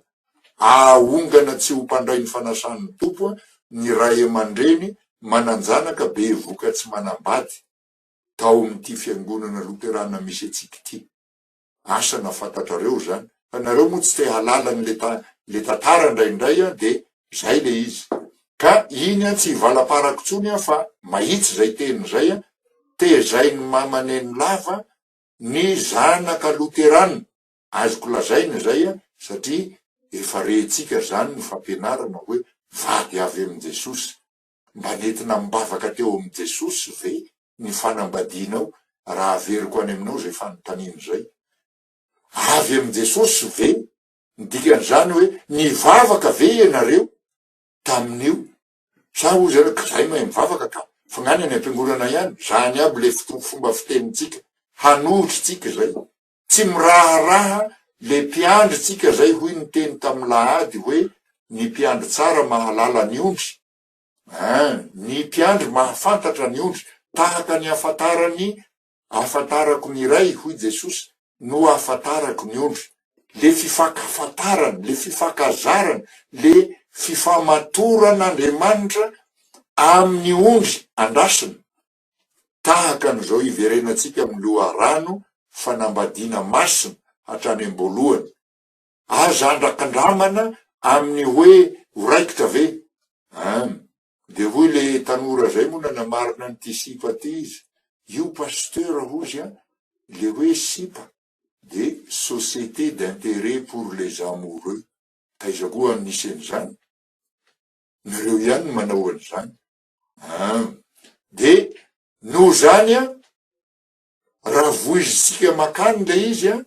Ahongana tsy ho mpandray ny fanasan'ny Tompo ny ray aman-dreny manan-janaka bevoka tsy manambady tao amin'ity fiangonana loterana misy antsika ity. Asa na fantatrareo izany. Fa nareo moa tsy te halala an'le le tantara indraindray dia izay le izy. Ka iny an tsy hivalaparako intsony aho fa mahitsy izay teny izay an, tezain'i mama nenilava Ny zanaka loterana, azoko lazaina izay satria efa rentsika izany ny fampianarana hoe vady avy amin'i Jesosy. Mba nentina amim-bavaka teo amin'i Jesosy ve ny fanambadianao raha averiko any aminao izay fanontaniana izay? Avy amin'i Jesosy ve? Ny dikan'izany hoe nivavaka ve ianareo tamin'io? Sa hozy ianao ka zahay mahay mivavaka ka, fa nga ny any am-piangonana ihany, zany aby le fomba fitenintsika, hanohitra tsika zay, tsy miraharaha le mpiandry tsika zay hoy ny teny tamin'ny lahady hoe ny mpiandry tsara mahalala ny ondry, ein, ny mpiandry mahafantatra ny ondry, Tahaka ny ahafantaran'ny ahafantarako ny Ray, hoy Jesosy, no ahafantarako ny ondry. Le fifankafantarana, le fifankazarana, le fifamatoran'Andriamanitra amin'ny ondry andrasina. Tahaka an'izao hiverenantsika amin'ny loharano fanambadiana masina hatrany am-boalohany. Aza andrakandramana amin'ny hoe ho raikitra ve? An! Dia hoy le tanora zay moa nanamarina an'ity sipa ty izy, io pasteur hozy an, le hoe sipa de société d'intérêt pour les amoureux, taiza koa no nisy an'izany? Nareo ihany no manao an'izany an! De noho zany an, raha voizintsika makany le izy an,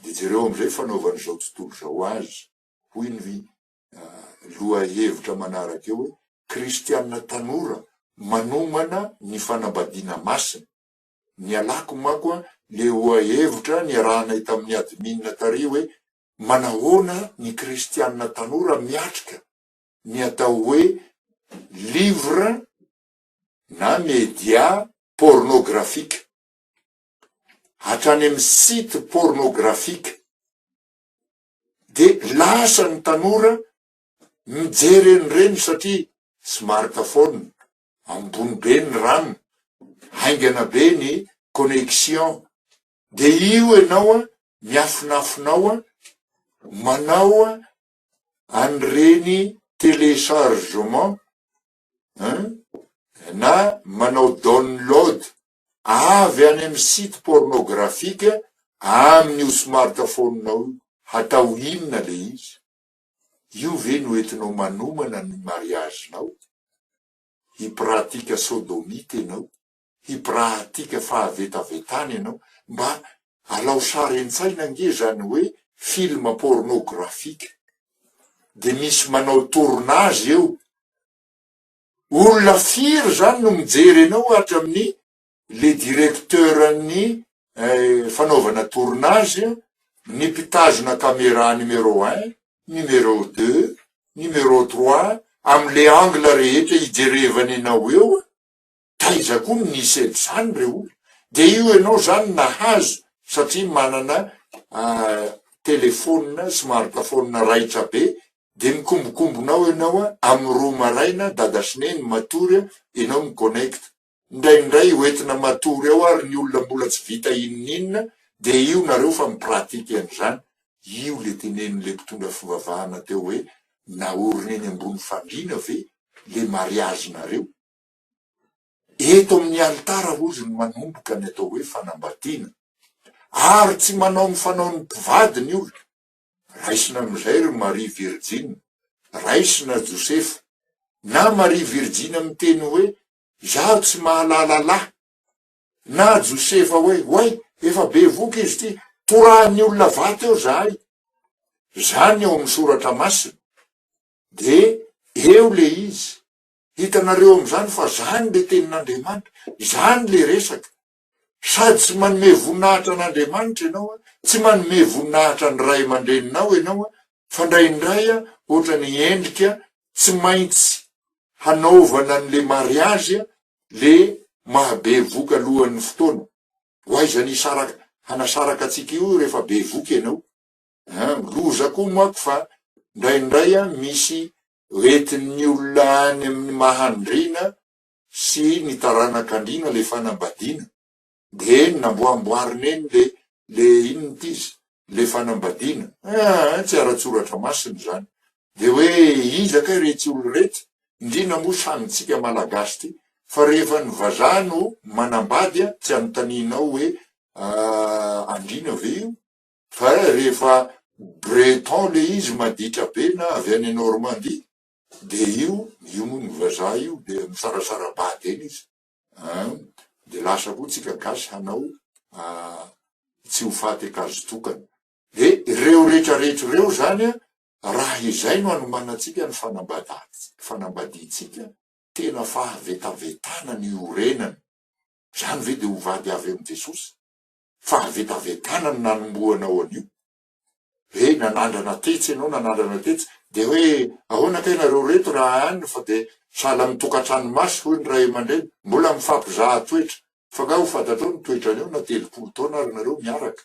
Dia jereo amin'izay fanaovan'izao tontolo izao azy, hoy ny lohahevitra manaraka eo hoe Kristiana tanora manomana ny fanambadiana masina. Nialako manko le ohahevitra niarahanay tamin'ny admin tary hoe manahoana ny kristiana tanora miatrika ny atao hoe livre na media pornographique. hatrany amin'ny site pornographique dia lasa ny tanora mijery an'ireny satria smartphone, ambony be ny ram, haingana be ny connexion, dia io ianao miafinafina ao manao an'ireny téléchargement hein, na manao download avy any amin'ny site pornographique amin'io smartphone-nao io, hatao inona le izy? Io ve no entinao manomana ny mariage-nao? Hi-pratique sodomite ianao, hi-pratique fahavetavetana ianao, mba alao sary an-tsaina ange zany hoe film pornographique, de misy manao tournage eo, Olona firy zany no mijery anao hatramin'ny le directeur ny fanaovana tournage, ny mpitazona camera numéro un, numéro deux, numéro trois, amle angle rehetra ijerevany anao eo, Taiza koa no nisy an'izany re olona? Dia io ianao izany nahazo satria manana telephone, smartphone raitra be, dia mikombokombona ao ianao amin'ny roa maraina, dada sy neny matory, ianao mi-connecte. Indraindray hoentina matory ao ary ny olona mbola tsy vita inon'inona, dia io nareo fa mi-pratique an'izany. Io le tenenin'le mpitondra fivavahana teo hoe naorina eny ambony fandriana ve le mariage-nareo? Eto amin'ny alitara hozy no manomboka ny atao hoe fanambadiana. Ary tsy manao ny fanaon'ny mpivady ny olona. Raisina amin'izay ry Maria Virjina, raisina Josefa. Na Maria Virjina miteny hoe izaho tsy mahalala lahy, na Josefa hoe oay, efa bevoka izy ity, torahan'ny olona vato eo izahay. Izany ao amin'ny soratra masina. Dia eo le izy. Hitanareo amin'izany fa zany le tenin'Andriamanitra, zany le resaka. Sady tsy manome voninahitra an'Andriamanitra ianao, tsy manome voninahitra ny ray aman-dreninao ianao, fa indraindray ohatran'ny endrika tsy maintsy hanaovana an'le mariage le mahabevoka alohan'ny fotoana. Ho aiza ny hisaraka, hanasaraka antsika io rehefa bevoka ianao. Loza koa manko fa indraindray misy Hoentin'ny olona any amin'ny maha andriana sy ny taranak'andriana le fanambadiana. De eny namboamboarina eny le le inona ity izy? Le fanambadiana. Aa tsy ara-tsoratra masina izany. De hoe iza kay retsy olo retsy? Indrindra moa samy tsika malagasy ty fa rehefa ny vazaha no manambady tsy anontanianao hoe andriana ve io? Fa rehefa breton le izy maditra be na avy any Normandie de io, io moa ny vazaha io de misarasara-bady eny izy an, de lasa koa tsika gasy hanao tsy ho faty ankazo tokana. De ireo rehetra rehetra ireo zany an, raha izay no anomanantsika ny fanambadiantsika, tena fahavetavetana ny iorenana. Zany ve de ho vady avy amin'i Jesosy? Fahavetavetana no nanombohanao an'io. Hoe nanandrana tetsy ianao, nanandrana tetsy, dia hoe ahoana kay nareo reto raha any fa dia sahala amin'ny tokantrano maso hoy ny ray aman-dreny, mbola mifampizaha toetra. Fa nga ho fantatrao ny toetrany eo na 30 taona ary nareo miaraka.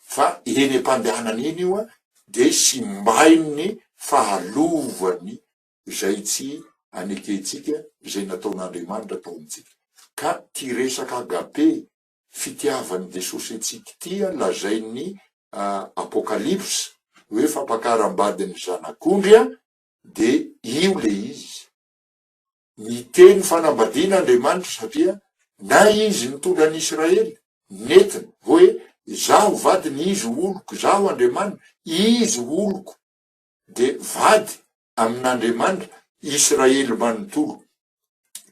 Fa eny am-pandehanana eny io dia simbain'ny fahalovany izay tsy anekentsika izay nataon'Andriamanitra tao amintsika. Ka ty resaka agape fitiavan'i Jesosy antsika ity lazain'ny Apokalypsa hoe fampakaram-badin'ny Zanak'ondry dia io le izy. Miteny fanambadiana Andriamanitra satria na izy nitondra an'i Israely, nentiny, hoe izaho vadiny, izy ho oloko, izaho Andriamaniny, izy ho oloko. Dia vady amin'Andriamanitra Israely manontolo.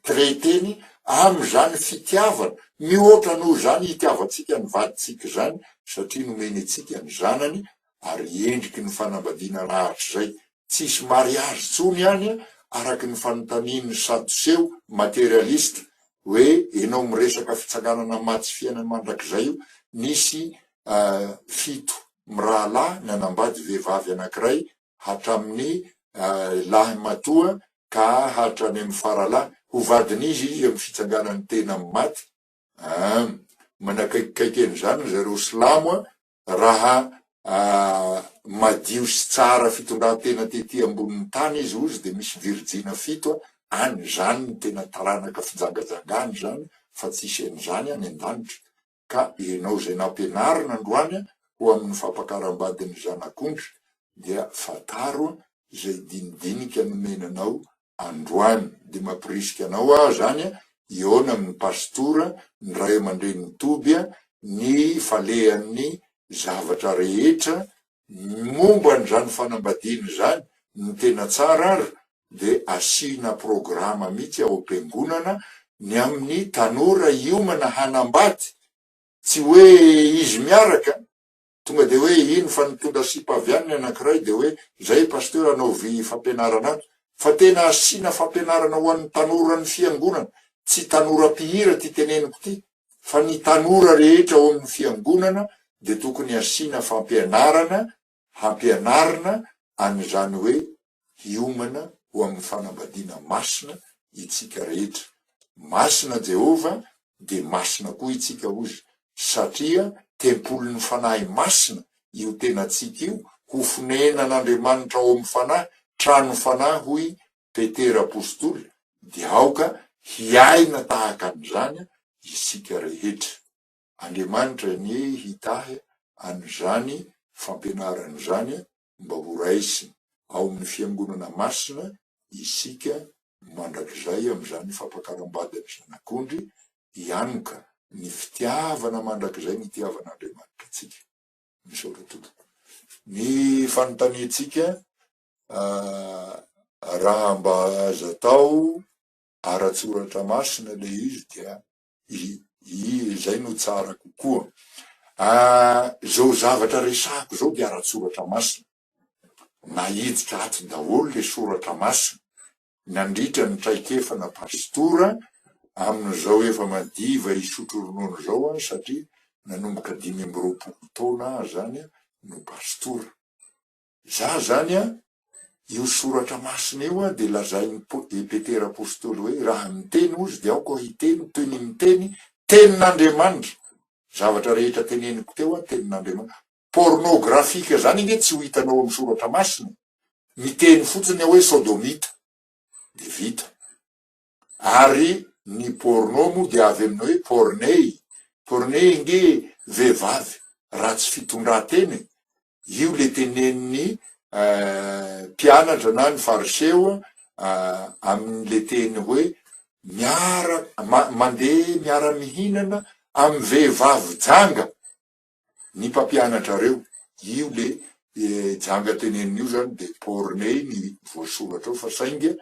Traiteny amin'izany fitiavana mihoatra noho izany itiavantsika ny vadintsika izany satria nomeny antsika ny zanany ary endriky ny fanambadiana rahatrizay. Tsisy mariazy tsony any araky ny fanontanian'ny sadoseo materialista hoe enao miresaka fitsanganana maty sy fiainana mandrakizay io nisy fito mirahalahy nanambady vehivavy anankiray hatramin'ny lahy matoa ka hatrany amin'ny faralahy, ho vadin'iza izy amin'ny fitsanganan'ny tena amin'ny maty? Ahm, manakaikikaiky an'izany ry zareo silamo raha madio sy tsara fitondran-tena tety ambonin'ny tany izy hozy dia misy virijina fito any, izany no tena taranaka fijangajangana izany fa tsisy an'izany any an-danitra. Ka ianao izay nampianarina androany ho amin'ny fampakaram-badin'ny Zanak'ondry dia fantaro izay dinidinika nomena anao androany. Dia mampirisika anao aho izany hihaona amin'ny pastora, ny ray aman-drenin'ny toby, ny falehan'ny zavatra rehetra momba an'izany fanambadiana izany, ny tena tsara ary dia asiana programa mihitsy ao am-piangonana ny amin'ny tanora hiomana hanambady, tsy hoe izy miaraka, tonga dia hoe iny fa nitondra sipa avy any ny anankiray dia hoe zay pasteur anaovy fampianarana ato, fa tena asiana fampianarana ho an'ny tanoran'ny fiangonana, tsy tanora mpihira ity teneniko ity fa ny tanora rehetra ao amin'ny fiangonana dia tokony asiana fampianarana hampianarina an'izany hoe hiomana ho amin'ny fanambadiana masina itsika rehetra. Masina Jehovah dia masina koa itsika hozy satria tempolin'ny Fanahy Masina io tenantsika io, ho fonenan'Andriamanitra ao amin'ny Fanahy, trano fanahy hoy Petera apostoly, dia aoka hiaina tahaka an'izany isika rehetra. Andriamanitra anie hitahy an'izany fampianarana izany mba ho raisiny ao amin'ny Fiangonana Masina isika mandrakizay amin'izany fampakaram-bady ny Zanak'ondry hianoka ny fitiavana mandrakizay nitiavan'Andriamanitra antsika. Misaotra tompoko. Ny fanontaniantsika raha mba azo atao ara-tsoratra masina ilay izy dia izay no tsara kokoa. Izao zavatra resahako izao dia ara-tsoratra masina. Naiditra ato daholo ilay soratra masina nandritra ny traikefana pastora amin'izao efa madiva hisotro ronono izao aho satria nanomboka 25 taona aho izany no pastora. Za zany an, io soratra masina io an dia lazain'i Petera apostoly hoe raha miteny ozy dia aoka hiteny toy ny miteny tenin'Andriamanitra. Zavatra rehetra teneniko teo an tenin'Andriamanitra. Pornographique zany ange tsy ho hitanao amin'ny soratra masina e. Miteny fotsiny aho hoe sodomita dia vita. Ary ny porno moa dia avy amin'ny hoe pornei, pornei ange vehivavy ratsy fitondratena e, io le tenenin'ny mpianatra na ny fariseo amin'le teny hoe miara mandeha miara mihinana amin'ny vehivavy janga. ny mpampianatrareo, io le janga tenenina io zany de porney ny voasoratra ao fa saingy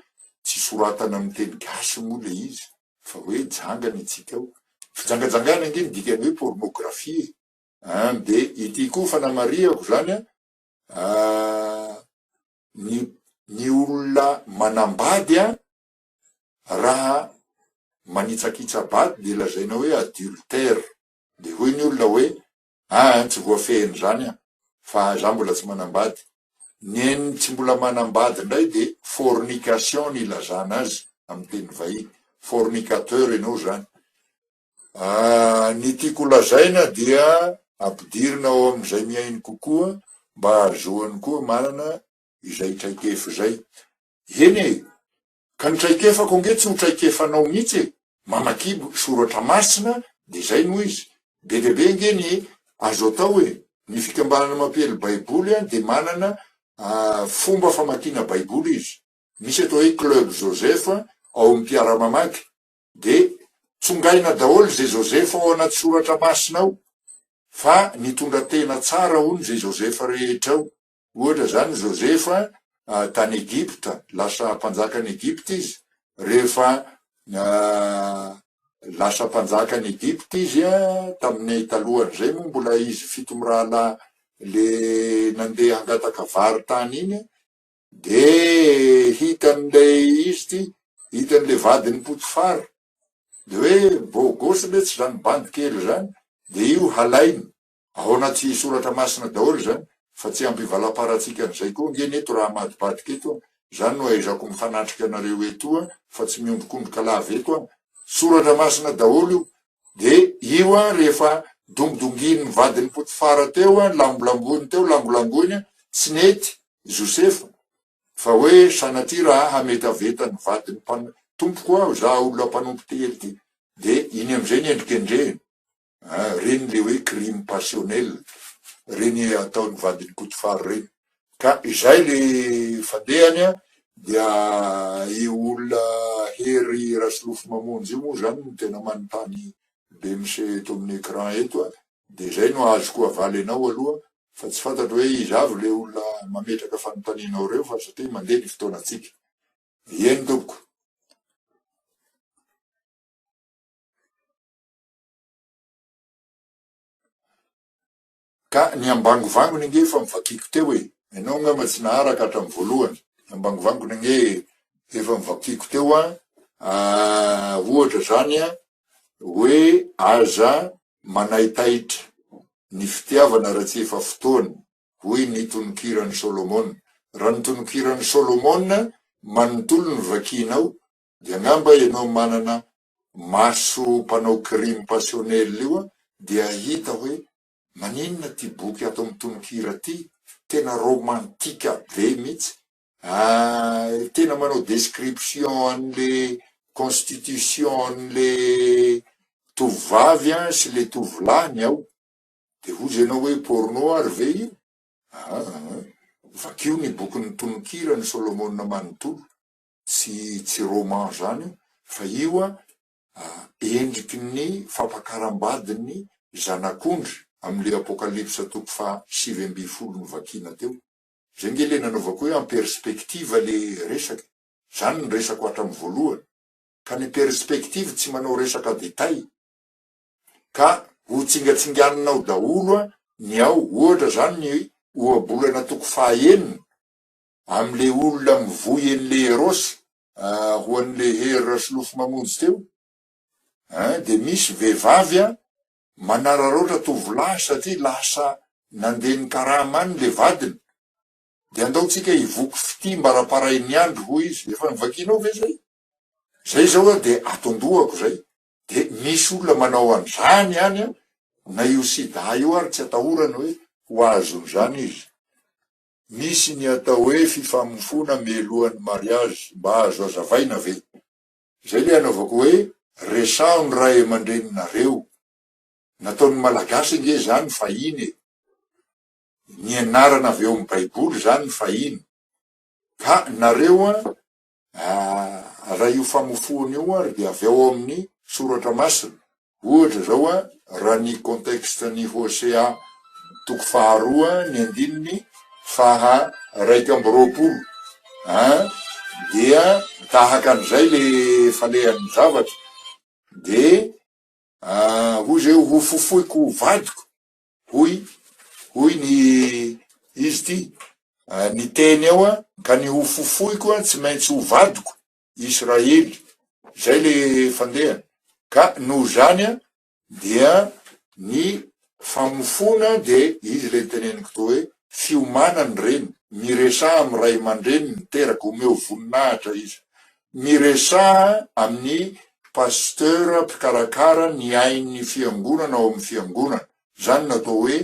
tsy soratana amin'ny teny gasy moa le izy fa hoe janga ny antsika ao, fijangajangana ange ny dikan'ny hoe pornographie e! An de ity koa fanamarihako zany an, ny ny olona manambady an raha manitsakitsa-bady de lazaina hoe adultère. Dia hoy ny olona hoe, Aa, tsy voafehin'izany aho. Fa za mbola tsy manambady. Ny an'ny tsy mbola manambady indray dia fornication ny ilazana azy amin'ny teny vahiny. Fornicateur ianao izany. Ny tiako ho lazaina dia ampidirina ao amin'izay mihaino kokoa mba hahazoany koa manana izay traikefa izay. Eny e! Ka ny traikefako ange tsy ho traikefanao mihitsy e! Mamakia soratra masina dia izay no izy. Be dia be ange ny azo atao e! Ny fikambanana mampiely baiboly dia manana fomba famakiana baiboly izy. Misy atao hoe club Joseph ao amin'ny mpiara-mamaky dia tsongaina daholo izay Joseph ao anaty soratra masina ao fa nitondra tena tsara hono izay Joseph rehetra ao. Ohatra izany, Josefa tany Egypta, lasa mpanjakan'i Egypta izy, rehefa lasa mpanjakan'i Egypta izy, tamin'ny talohan'izay moa mbola izy fito mirahalahy le nandeha hangataka vary tany iny, de hitan'ilay izy ity, hitan'ilay vadin'i Potifara, de hoe beau gosse letsy zany bandy kely zany, de io halainy, Ao anaty soratra masina daholo izany fa tsy ampivalamparantsika an'izay koa ange ny eto raha amadibadika eto an! Izany no ahaizako mifanatrika anareo etoa fa tsy miondrikondrika lava eto an! Soratra masina daholo io! De io an rehefa dongidongian'ny vadin'i Potifara teo an, lambolamboiny teo, langolangoiny an, tsy nety Josefa fa hoe sanatria raha hametaveta ny vadin'ny mpan tompoko aho, za olona mpanompo tery ity, de iny amizay ny endrikendrehiny. Ah, reny le hoe crime passionnel, reny ataon'ny vadin'i Kotifary reny. Ka izay le fandehany an, dia io olona Hery Rasolofomamonjy io moa zany no tena manontany be miseho eto amin'ny écran eto an, dia izay no azoko avaly anao aloha fa tsy fantatro hoe iza avy le olona mametraka fanontanianao ireo fa satria mandeha ny fotoanantsika. Eny tompoko. Ka ny ambangovangony ange efa novakiako teo e! Ianao angamba tsy naharaka hatramin'ny voalohany. Ny ambangovangony ange efa novakiako teo an, ohatra izany an, hoe aza manaitaitra ny fitiavana raha tsy efa fotoana, hoy ny tononkiran'i Solomona. Raha ny tononkiran'i Solomona manontolo no vakianao Dia angamba ianao manana maso mpanao crime passionnel io dia hahita hoe maninona ity boky ato amin'ny tononkira ity tena romantika be mihitsy ah, tena manao description an'le constitution an'le tovovavy an sy le tovolahy ny ao. Dia hozy ianao hoe porno ary ve io? Aa, vakio ny bokin'ny tononkira ny Solomona manontolo. Tsy tsy roman zany io fa io a endriky ny fampakaram-badin'ny zanak'ondry amin'le apokalypsa toko faha 19 novakiana teo. Zay nge le nanaovako hoe en perspective le resaka e. Zany ny resako hatramin'ny voalohany. Ka ny perspective tsy manao resaka détail. Ka ho tsingatsinganinao daholo a ny ao. Ohatra zany ny ohabolana toko faha enina Amle olona mivoy anle Eros ho anle Hery Rasolofomamonjy teo ein de misy vehivavy an manararaotra tovolahy satria lasa nandeha nikarama any le vadiny de andao tsika hivoky fitia mbaraparain'ny andro hoy izy efa novakianao ve zay? Zay zao an de ato andohako zay de misy olona manao an'zany any an na io sida io ary tsy atahorana hoe ho azon'zany izy Misy ny atao hoe fifamofoana mialohan'ny mariage, mba azo azavaina ve? Zay le anaovako hoe resaho ny ray aman-dreninareo. Nataon'ny malagasy ange zany fahiny e. Nianarana avy ao amin'ny baiboly zany fahiny. Ka nareo an, raha io famofoana io ary dia avy ao amin'ny soratra masina. Ohatra izao, raha ny contexte ny Hosea toko faharoa ny andininy faha 21 dia tahaka an'izay le falehan'ny zavatra de hoy zay ho fofoiko ho vadiko hoy hoy ny izy ty ny teny ao ka ny ho fofoiko tsy maintsy ho vadiko Israely, zay le fandehany, ka noho zany dia ny famofoana de izy le niteneniko teo hoe. Fiomanana ireny, miresaha amin'ny ray aman-dreny niteraka, omeo voninahitra izy. Miresaha amin'ny pasteur mpikarakara ny ain'ny fiangonana ao amin'ny fiangonana. Izany no atao hoe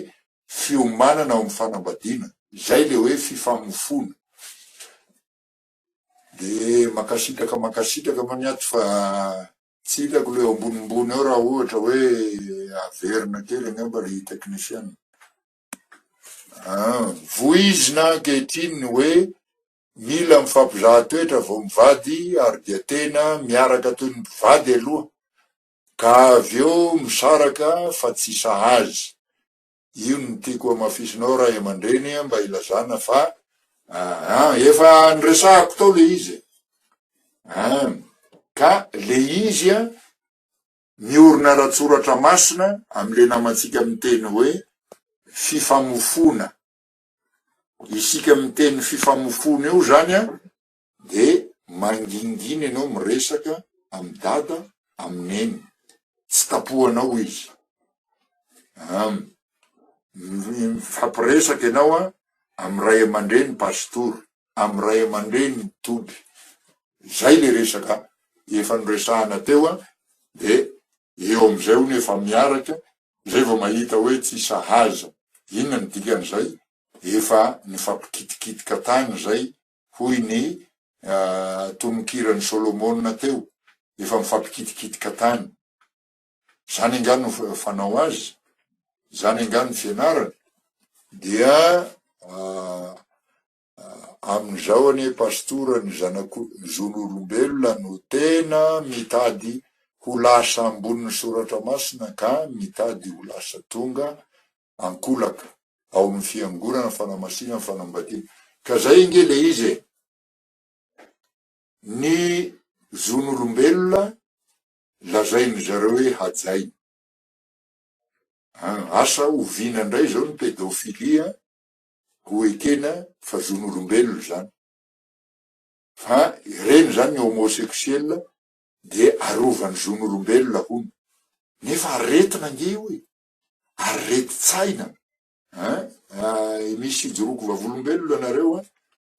fiomanana ao amin'ny fanambadiana. Izay ilay hoe fifamofoana. Dia mankasitraka mankasitraka moa ny ato fa tsy hitako ilay eo ambonimbony eo raha ohatra hoe averina kely angamba ry teknisiana. Ah, voizina ankehitriny ny hoe mila mifampizaha toetra vao mivady ary dia tena miaraka toy ny mpivady aloha ka avy eo misaraka fa tsy sahaza. Io no tiako hamafisinao ray aman-dreny mba hilazana fa ah, efa niresahako tao le izy e. Ah, ka le izy a miorina ara-tsoratra masina amin'ilay namantsika miteny hoe fifamofoana. Isika miteny fifamofoana io zany a de mangingina ianao miresaka amin'i dada, amin'i neny. Tsy tapohanao izy. Am, mifampiresaka ianao a amin'ny ray aman-dreny pastora, amin'ny ray aman-dreny toby. Zay le resaka efa noresahana teo a, de eo amizay hono efa miaraka, zay vao mahita hoe tsy sahaza. Inona no dikan'izay? Efa nifampikitikitika tany zay hoy ny tononkiran'i Solomona teo, efa mifampikitikitika tany. Zany angaha no fanao azy? Zany angaha no fianarana? Dia amin'izao anie pastora ny zanako zon'olombelona no tena mitady ho lasa ambonin'ny soratra masina ka mitady ho lasa tonga ankolaka ao amin'ny fiangonana fanamasinana fanambadiana. Ka zay ange le izy e! Ny zon'olombelona lazain'ny zareo hoe hajaina. An, asa oviana indray izao ny pedophilie ho ekena fa zon'olombelona izany. Fa ireny izany ny homosexuel dia arovan'ny zon'olombelona hono. Nefa aretina ange io e! Aretin-tsaina an! Misy ijoroako vavolombelona nareo an!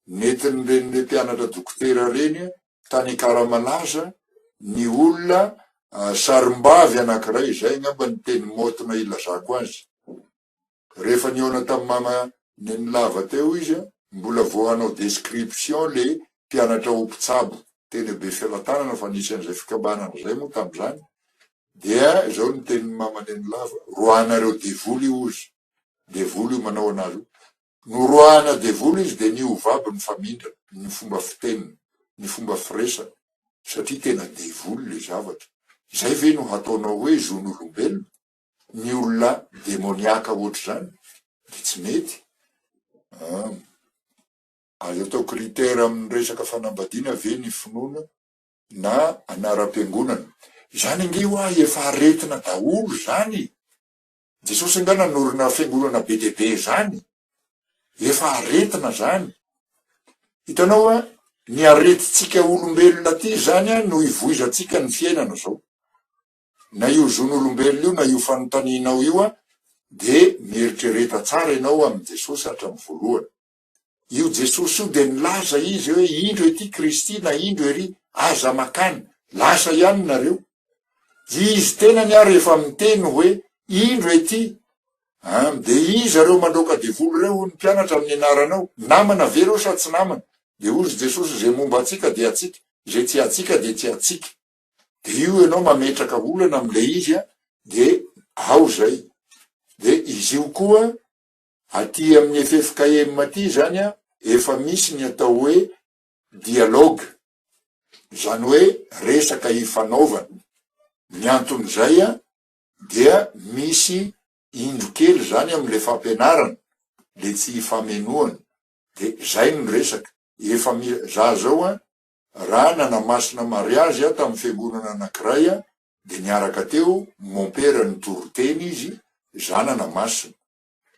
Nentin'ireny mpianatra dokotera ireny tany Ankaramalaza ny olona sarimbavy anankiray, izay angamba ny teny maotina ilazako azy. Rehefa nihaona tamin'i mama Nenilava teo izy, mbola vao hanao description le mpianatra ho mpitsabo teny Befelatanana fa nisy an'izay fikambanana izay moa tamin'izany, dia izao ny tenin'i mama Nenilava, roahanareo devoly io ozy, devoly io manao anazy io. Noroahana devoly izy dia niova aby ny famindrany, ny fomba fiteniny, ny fomba firesany, satria tena devoly le zavatra. Izay ve no hataonao hoe zon'olombelona? Ny olona demoniaka ohatr'izany dia tsy mety. An. Azo atao critère amin'ny resaka fanambadiana ve ny finoana na anaram-piangonana? Izany ange hoa efa aretina daholo izany e! Jesosy angaha nanorina fiangonana be dia be izany? Efa aretina izany. Hitanao a, ny aretintsika olombelona aty izany a no ivoizantsika ny fiainana izao. Na io zon'olombelona io na io fanontanianao io a, dia mieritrereta tsara ianao amin'i Jesosy hatramin'ny voalohany. Io Jesosy io dia nilaza izy hoe indro ety Kristy na indro ery, aza makany, lasa ihany nareo. Izy tenany ary efa miteny hoe indro ety, an, dia iza ireo mandroaka devoly ireo hoy ny mpianatra amin'ny anaranao, namana ve ireo sa tsy namana? Dia hozy Jesosy izay momba antsika dia antsika, izay tsy antsika dia tsy antsika. Dia io ianao mametraka olana amin'ilay izy an, dia ao izay. Dia izy io koa Aty amin'ny ffkm aty izany efa misy ny atao hoe dialogue, izany hoe resaka ifanaovana. Ny anton'izay dia misy indro kely izany amin'ilay fampianarana, le tsy ifamenoana, dia izay no resaka. Efa mi-, za zao an, raha nanamasina mariazy aho tamin'ny fiangonana anankiray dia niaraka teo mompera nitory teny izy, za nanamasina.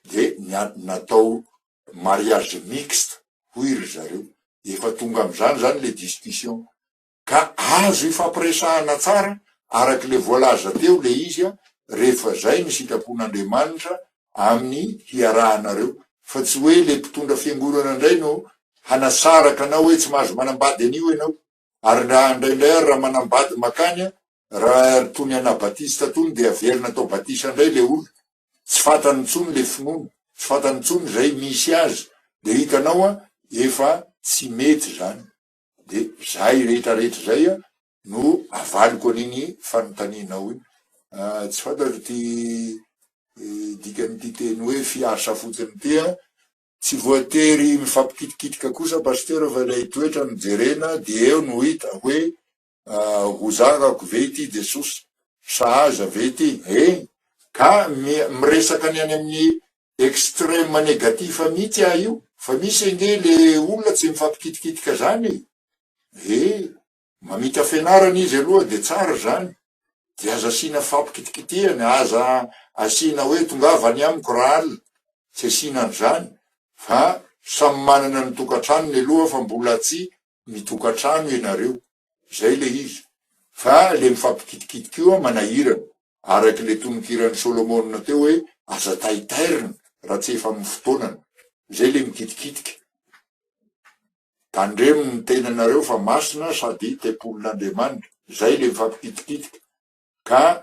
de natao mariage mixte hoy ry zareo, efa tonga amizany zany le discussion ka azo ifampiresahana tsara araky le voalaza teo le izy a, rehefa zay ny sitrapon'Andriamanitra amin'ny hiarahanareo. Fa tsy hoe le mpitondra fiangonana indray no hanasaraka anao hoe tsy mahazo manambady an'io ianao. Ary raha indraindray ary raha manambady makany raha tony anabatista tony dia averina atao batisa indray le olona. Tsy fantany intsony le finoana, tsy fantany intsony izay misy azy. Dia hitanao an, efa tsy mety izany. Dia zay rehetra rehetra izay an no avaliko an'iny fanontanianao iny. Tsy fantatro ity dikan'ity teny hoe fiasa fotsiny ity an. Tsy voatery mifampikitikitika kosa Pasteur fa ilay toetra no jerena dia eo no hita hoe ho zakako ve ity Jesosy? Sahaza ve ity? Eny ka miresaka ny any amin'ny extreme negatif mihitsy aho io fa misy ange le olona tsy mifampikitikitika zany e! E! Mamita fianarana izy aloha dia tsara izany, dia aza asiana fampikitikitihana, aza asiana hoe tongava any amiko rahalina, tsy asiana an'izany fa samy manana ny tokantranony aloha fa mbola tsy mitokantrano ianareo, izay ilay izy, fa le mifampikitikitika io manahirana, araka ilay tononkiran'i Solomona teo hoe aza taitairina raha tsy efa amin'ny fotoanany, izay ilay mikitikitika. Tandremo ny tenanareo fa masina sady tempolin'Andriamanitra. Zay le mifampikitikitika. Ka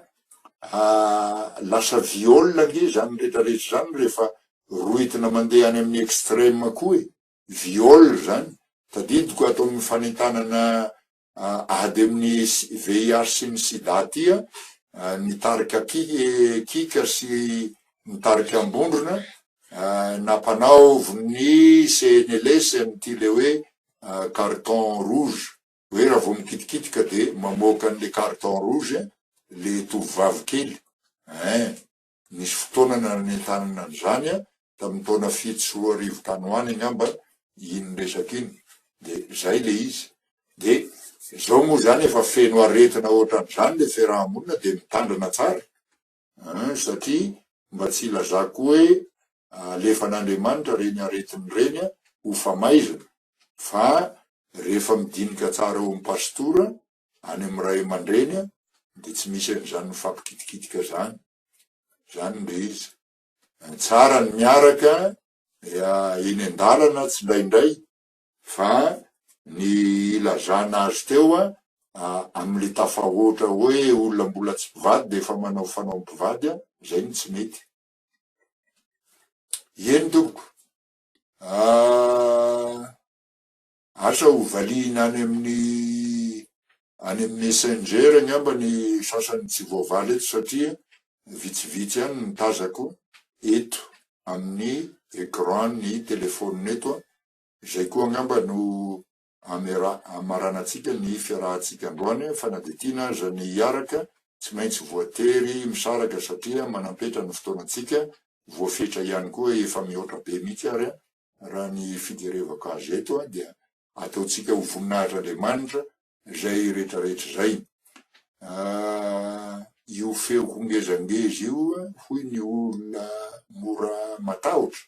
lasa viol ange zany retraretra zany rehefa rohitina mandeha any amin'ny extreme koa e. Viol zany. Tadidiko ato amin'ny fanentanana Ady amin'ny VIH sy ny sida aty ny tarika Kika sy ny tarika Ambondrona nampanaovin'ny CNLS an'ity le hoe carton rouge hoe raha vao mikitikitika dia mamoaka an'le carton rouge le tovovavy kely ein. Nisy fotoana nanentanana an'izany tamin'ny taona 2007 tany ho any angamba iny resaka iny. Dia izay ilay izy. Dia izao moa izany efa feno aretina ohatran'izany ilay fiaraha-monina dia mitandrina tsara an, satria mba tsy hilazako hoe alefan'Andriamanitra ireny aretina ireny ho famaizana fa rehefa midinika tsara eo amin'ny pastora any amin'ny ray aman-dreny dia tsy misy an'izany mifampikitikitika izany, izany ilay izy. Tsara ny miaraka eny an-dalana tsindraindray fa ny ilazana azy teo amin'ilay tafahoatra hoe olona mbola tsy mpivady dia efa manao fanao mpivady, izay no tsy mety. Eny tompoko. Asa ho valiana any amin'ny any amin'ny messenger angamba ny sasany tsy voavaly eto satria vitsivitsy ihany ny tazako eto amin'ny écran ny téléphone eto an! Izay koa angamba no amera amaranantsika ny fiarahantsika androany fa na dia tiana aza ny hiaraka tsy maintsy voatery misaraka satria manampetra ny fotoanantsika voafetra ihany koa efa mihoatra be mihitsy ary an! Raha ny fijerevako azy eto dia ataontsika ho voninahitr'Andriamanitra izay retraretra izay. Io feoko ngezangeza io hoy ny olona mora matahotra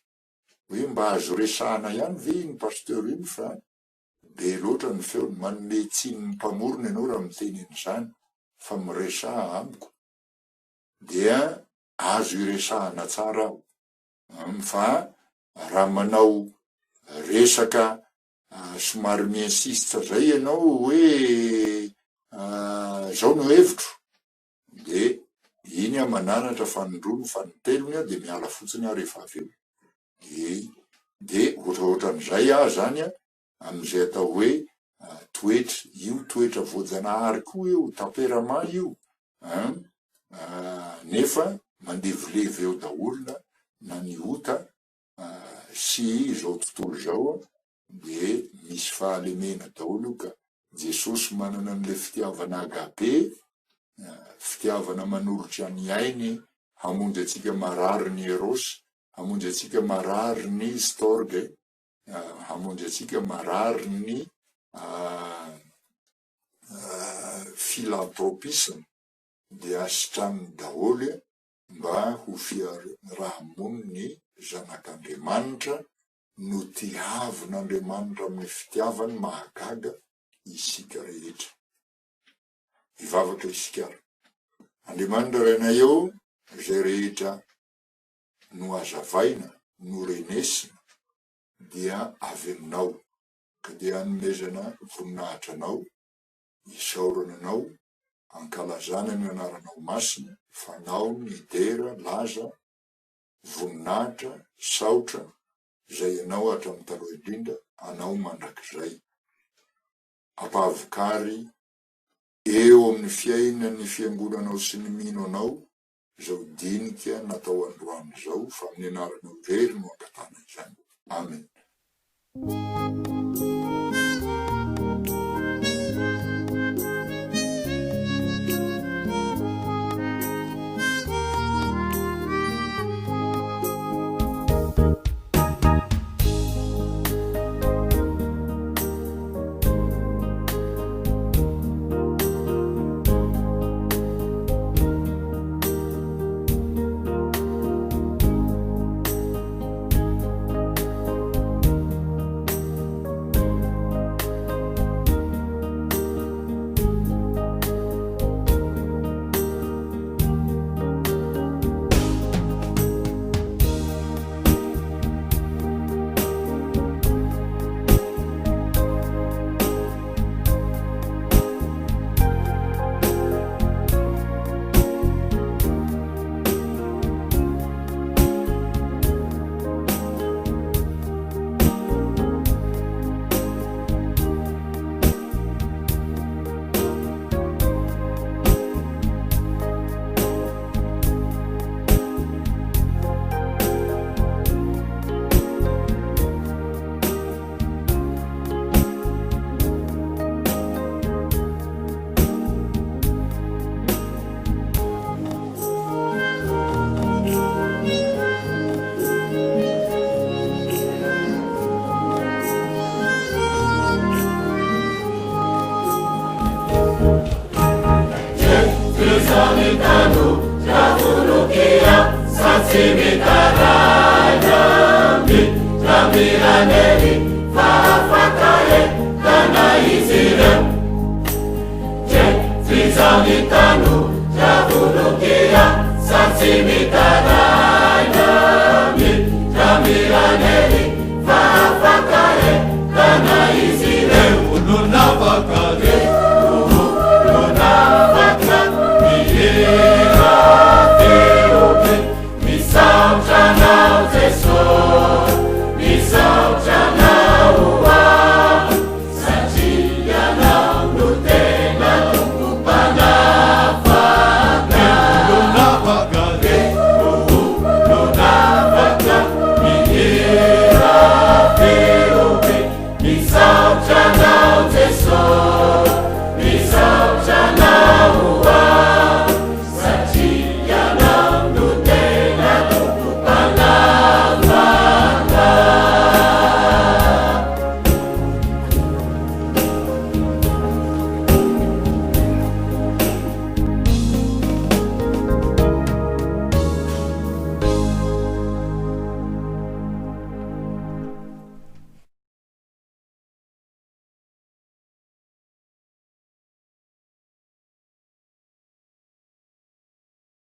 hoe mba azo resahana ihany ve iny pasteur iny fa be loatra ny feony, manome tsiny ny mpamorona ianao raha miteny an'izany fa miresaha amiko dia azo iresahana tsara aho. Fa raha manao resaka somary mi-insiste zay ianao hoe zao no hevitro de iny aho mananatra fanindroany fanintelony aho de miala fotsiny aho rehefa avy eo. De de ohatraohatran'izay aho zany an, amin'izay atao hoe toetra, io toetra voajanahary koa io, tempérament io an, nefa mandevilevy eo daholo na ny ota sy izao tontolo izao dia misy fahalemena daholo io ka, Jesosy manana an'ilay fitiavana agape, fitiavana manolotra ny ainy hamonjy antsika marary ny eros, hamonjy antsika marary ny storge, hamonjy antsika marary ny philanthropisme dia sitraniny daholo mba ho fiarahamonin'ny zanak'Andriamanitra notiavin'Andriamanitra amin'ny fitiavany mahagaga isika rehetra. Hivavaka isika ary. Andriamanitra Rainay ô, izay rehetra nohazavaina. norenesina dia avy aminao, ka dia anomezana voninahitra Anao, isaorana Anao, ankalazana ny anaranao masina, fa Anao ny dera, laza, voninahitra, saotra, izay Ianao hatramin'ny taloha indrindra, Anao mandrakizay. Ampahavokary eo amin'ny fiainan'ny Fiangonanao sy ny mino Anao izao dinika natao androany izao, fa amin'ny anaranao irery no angatahana izany. Amen.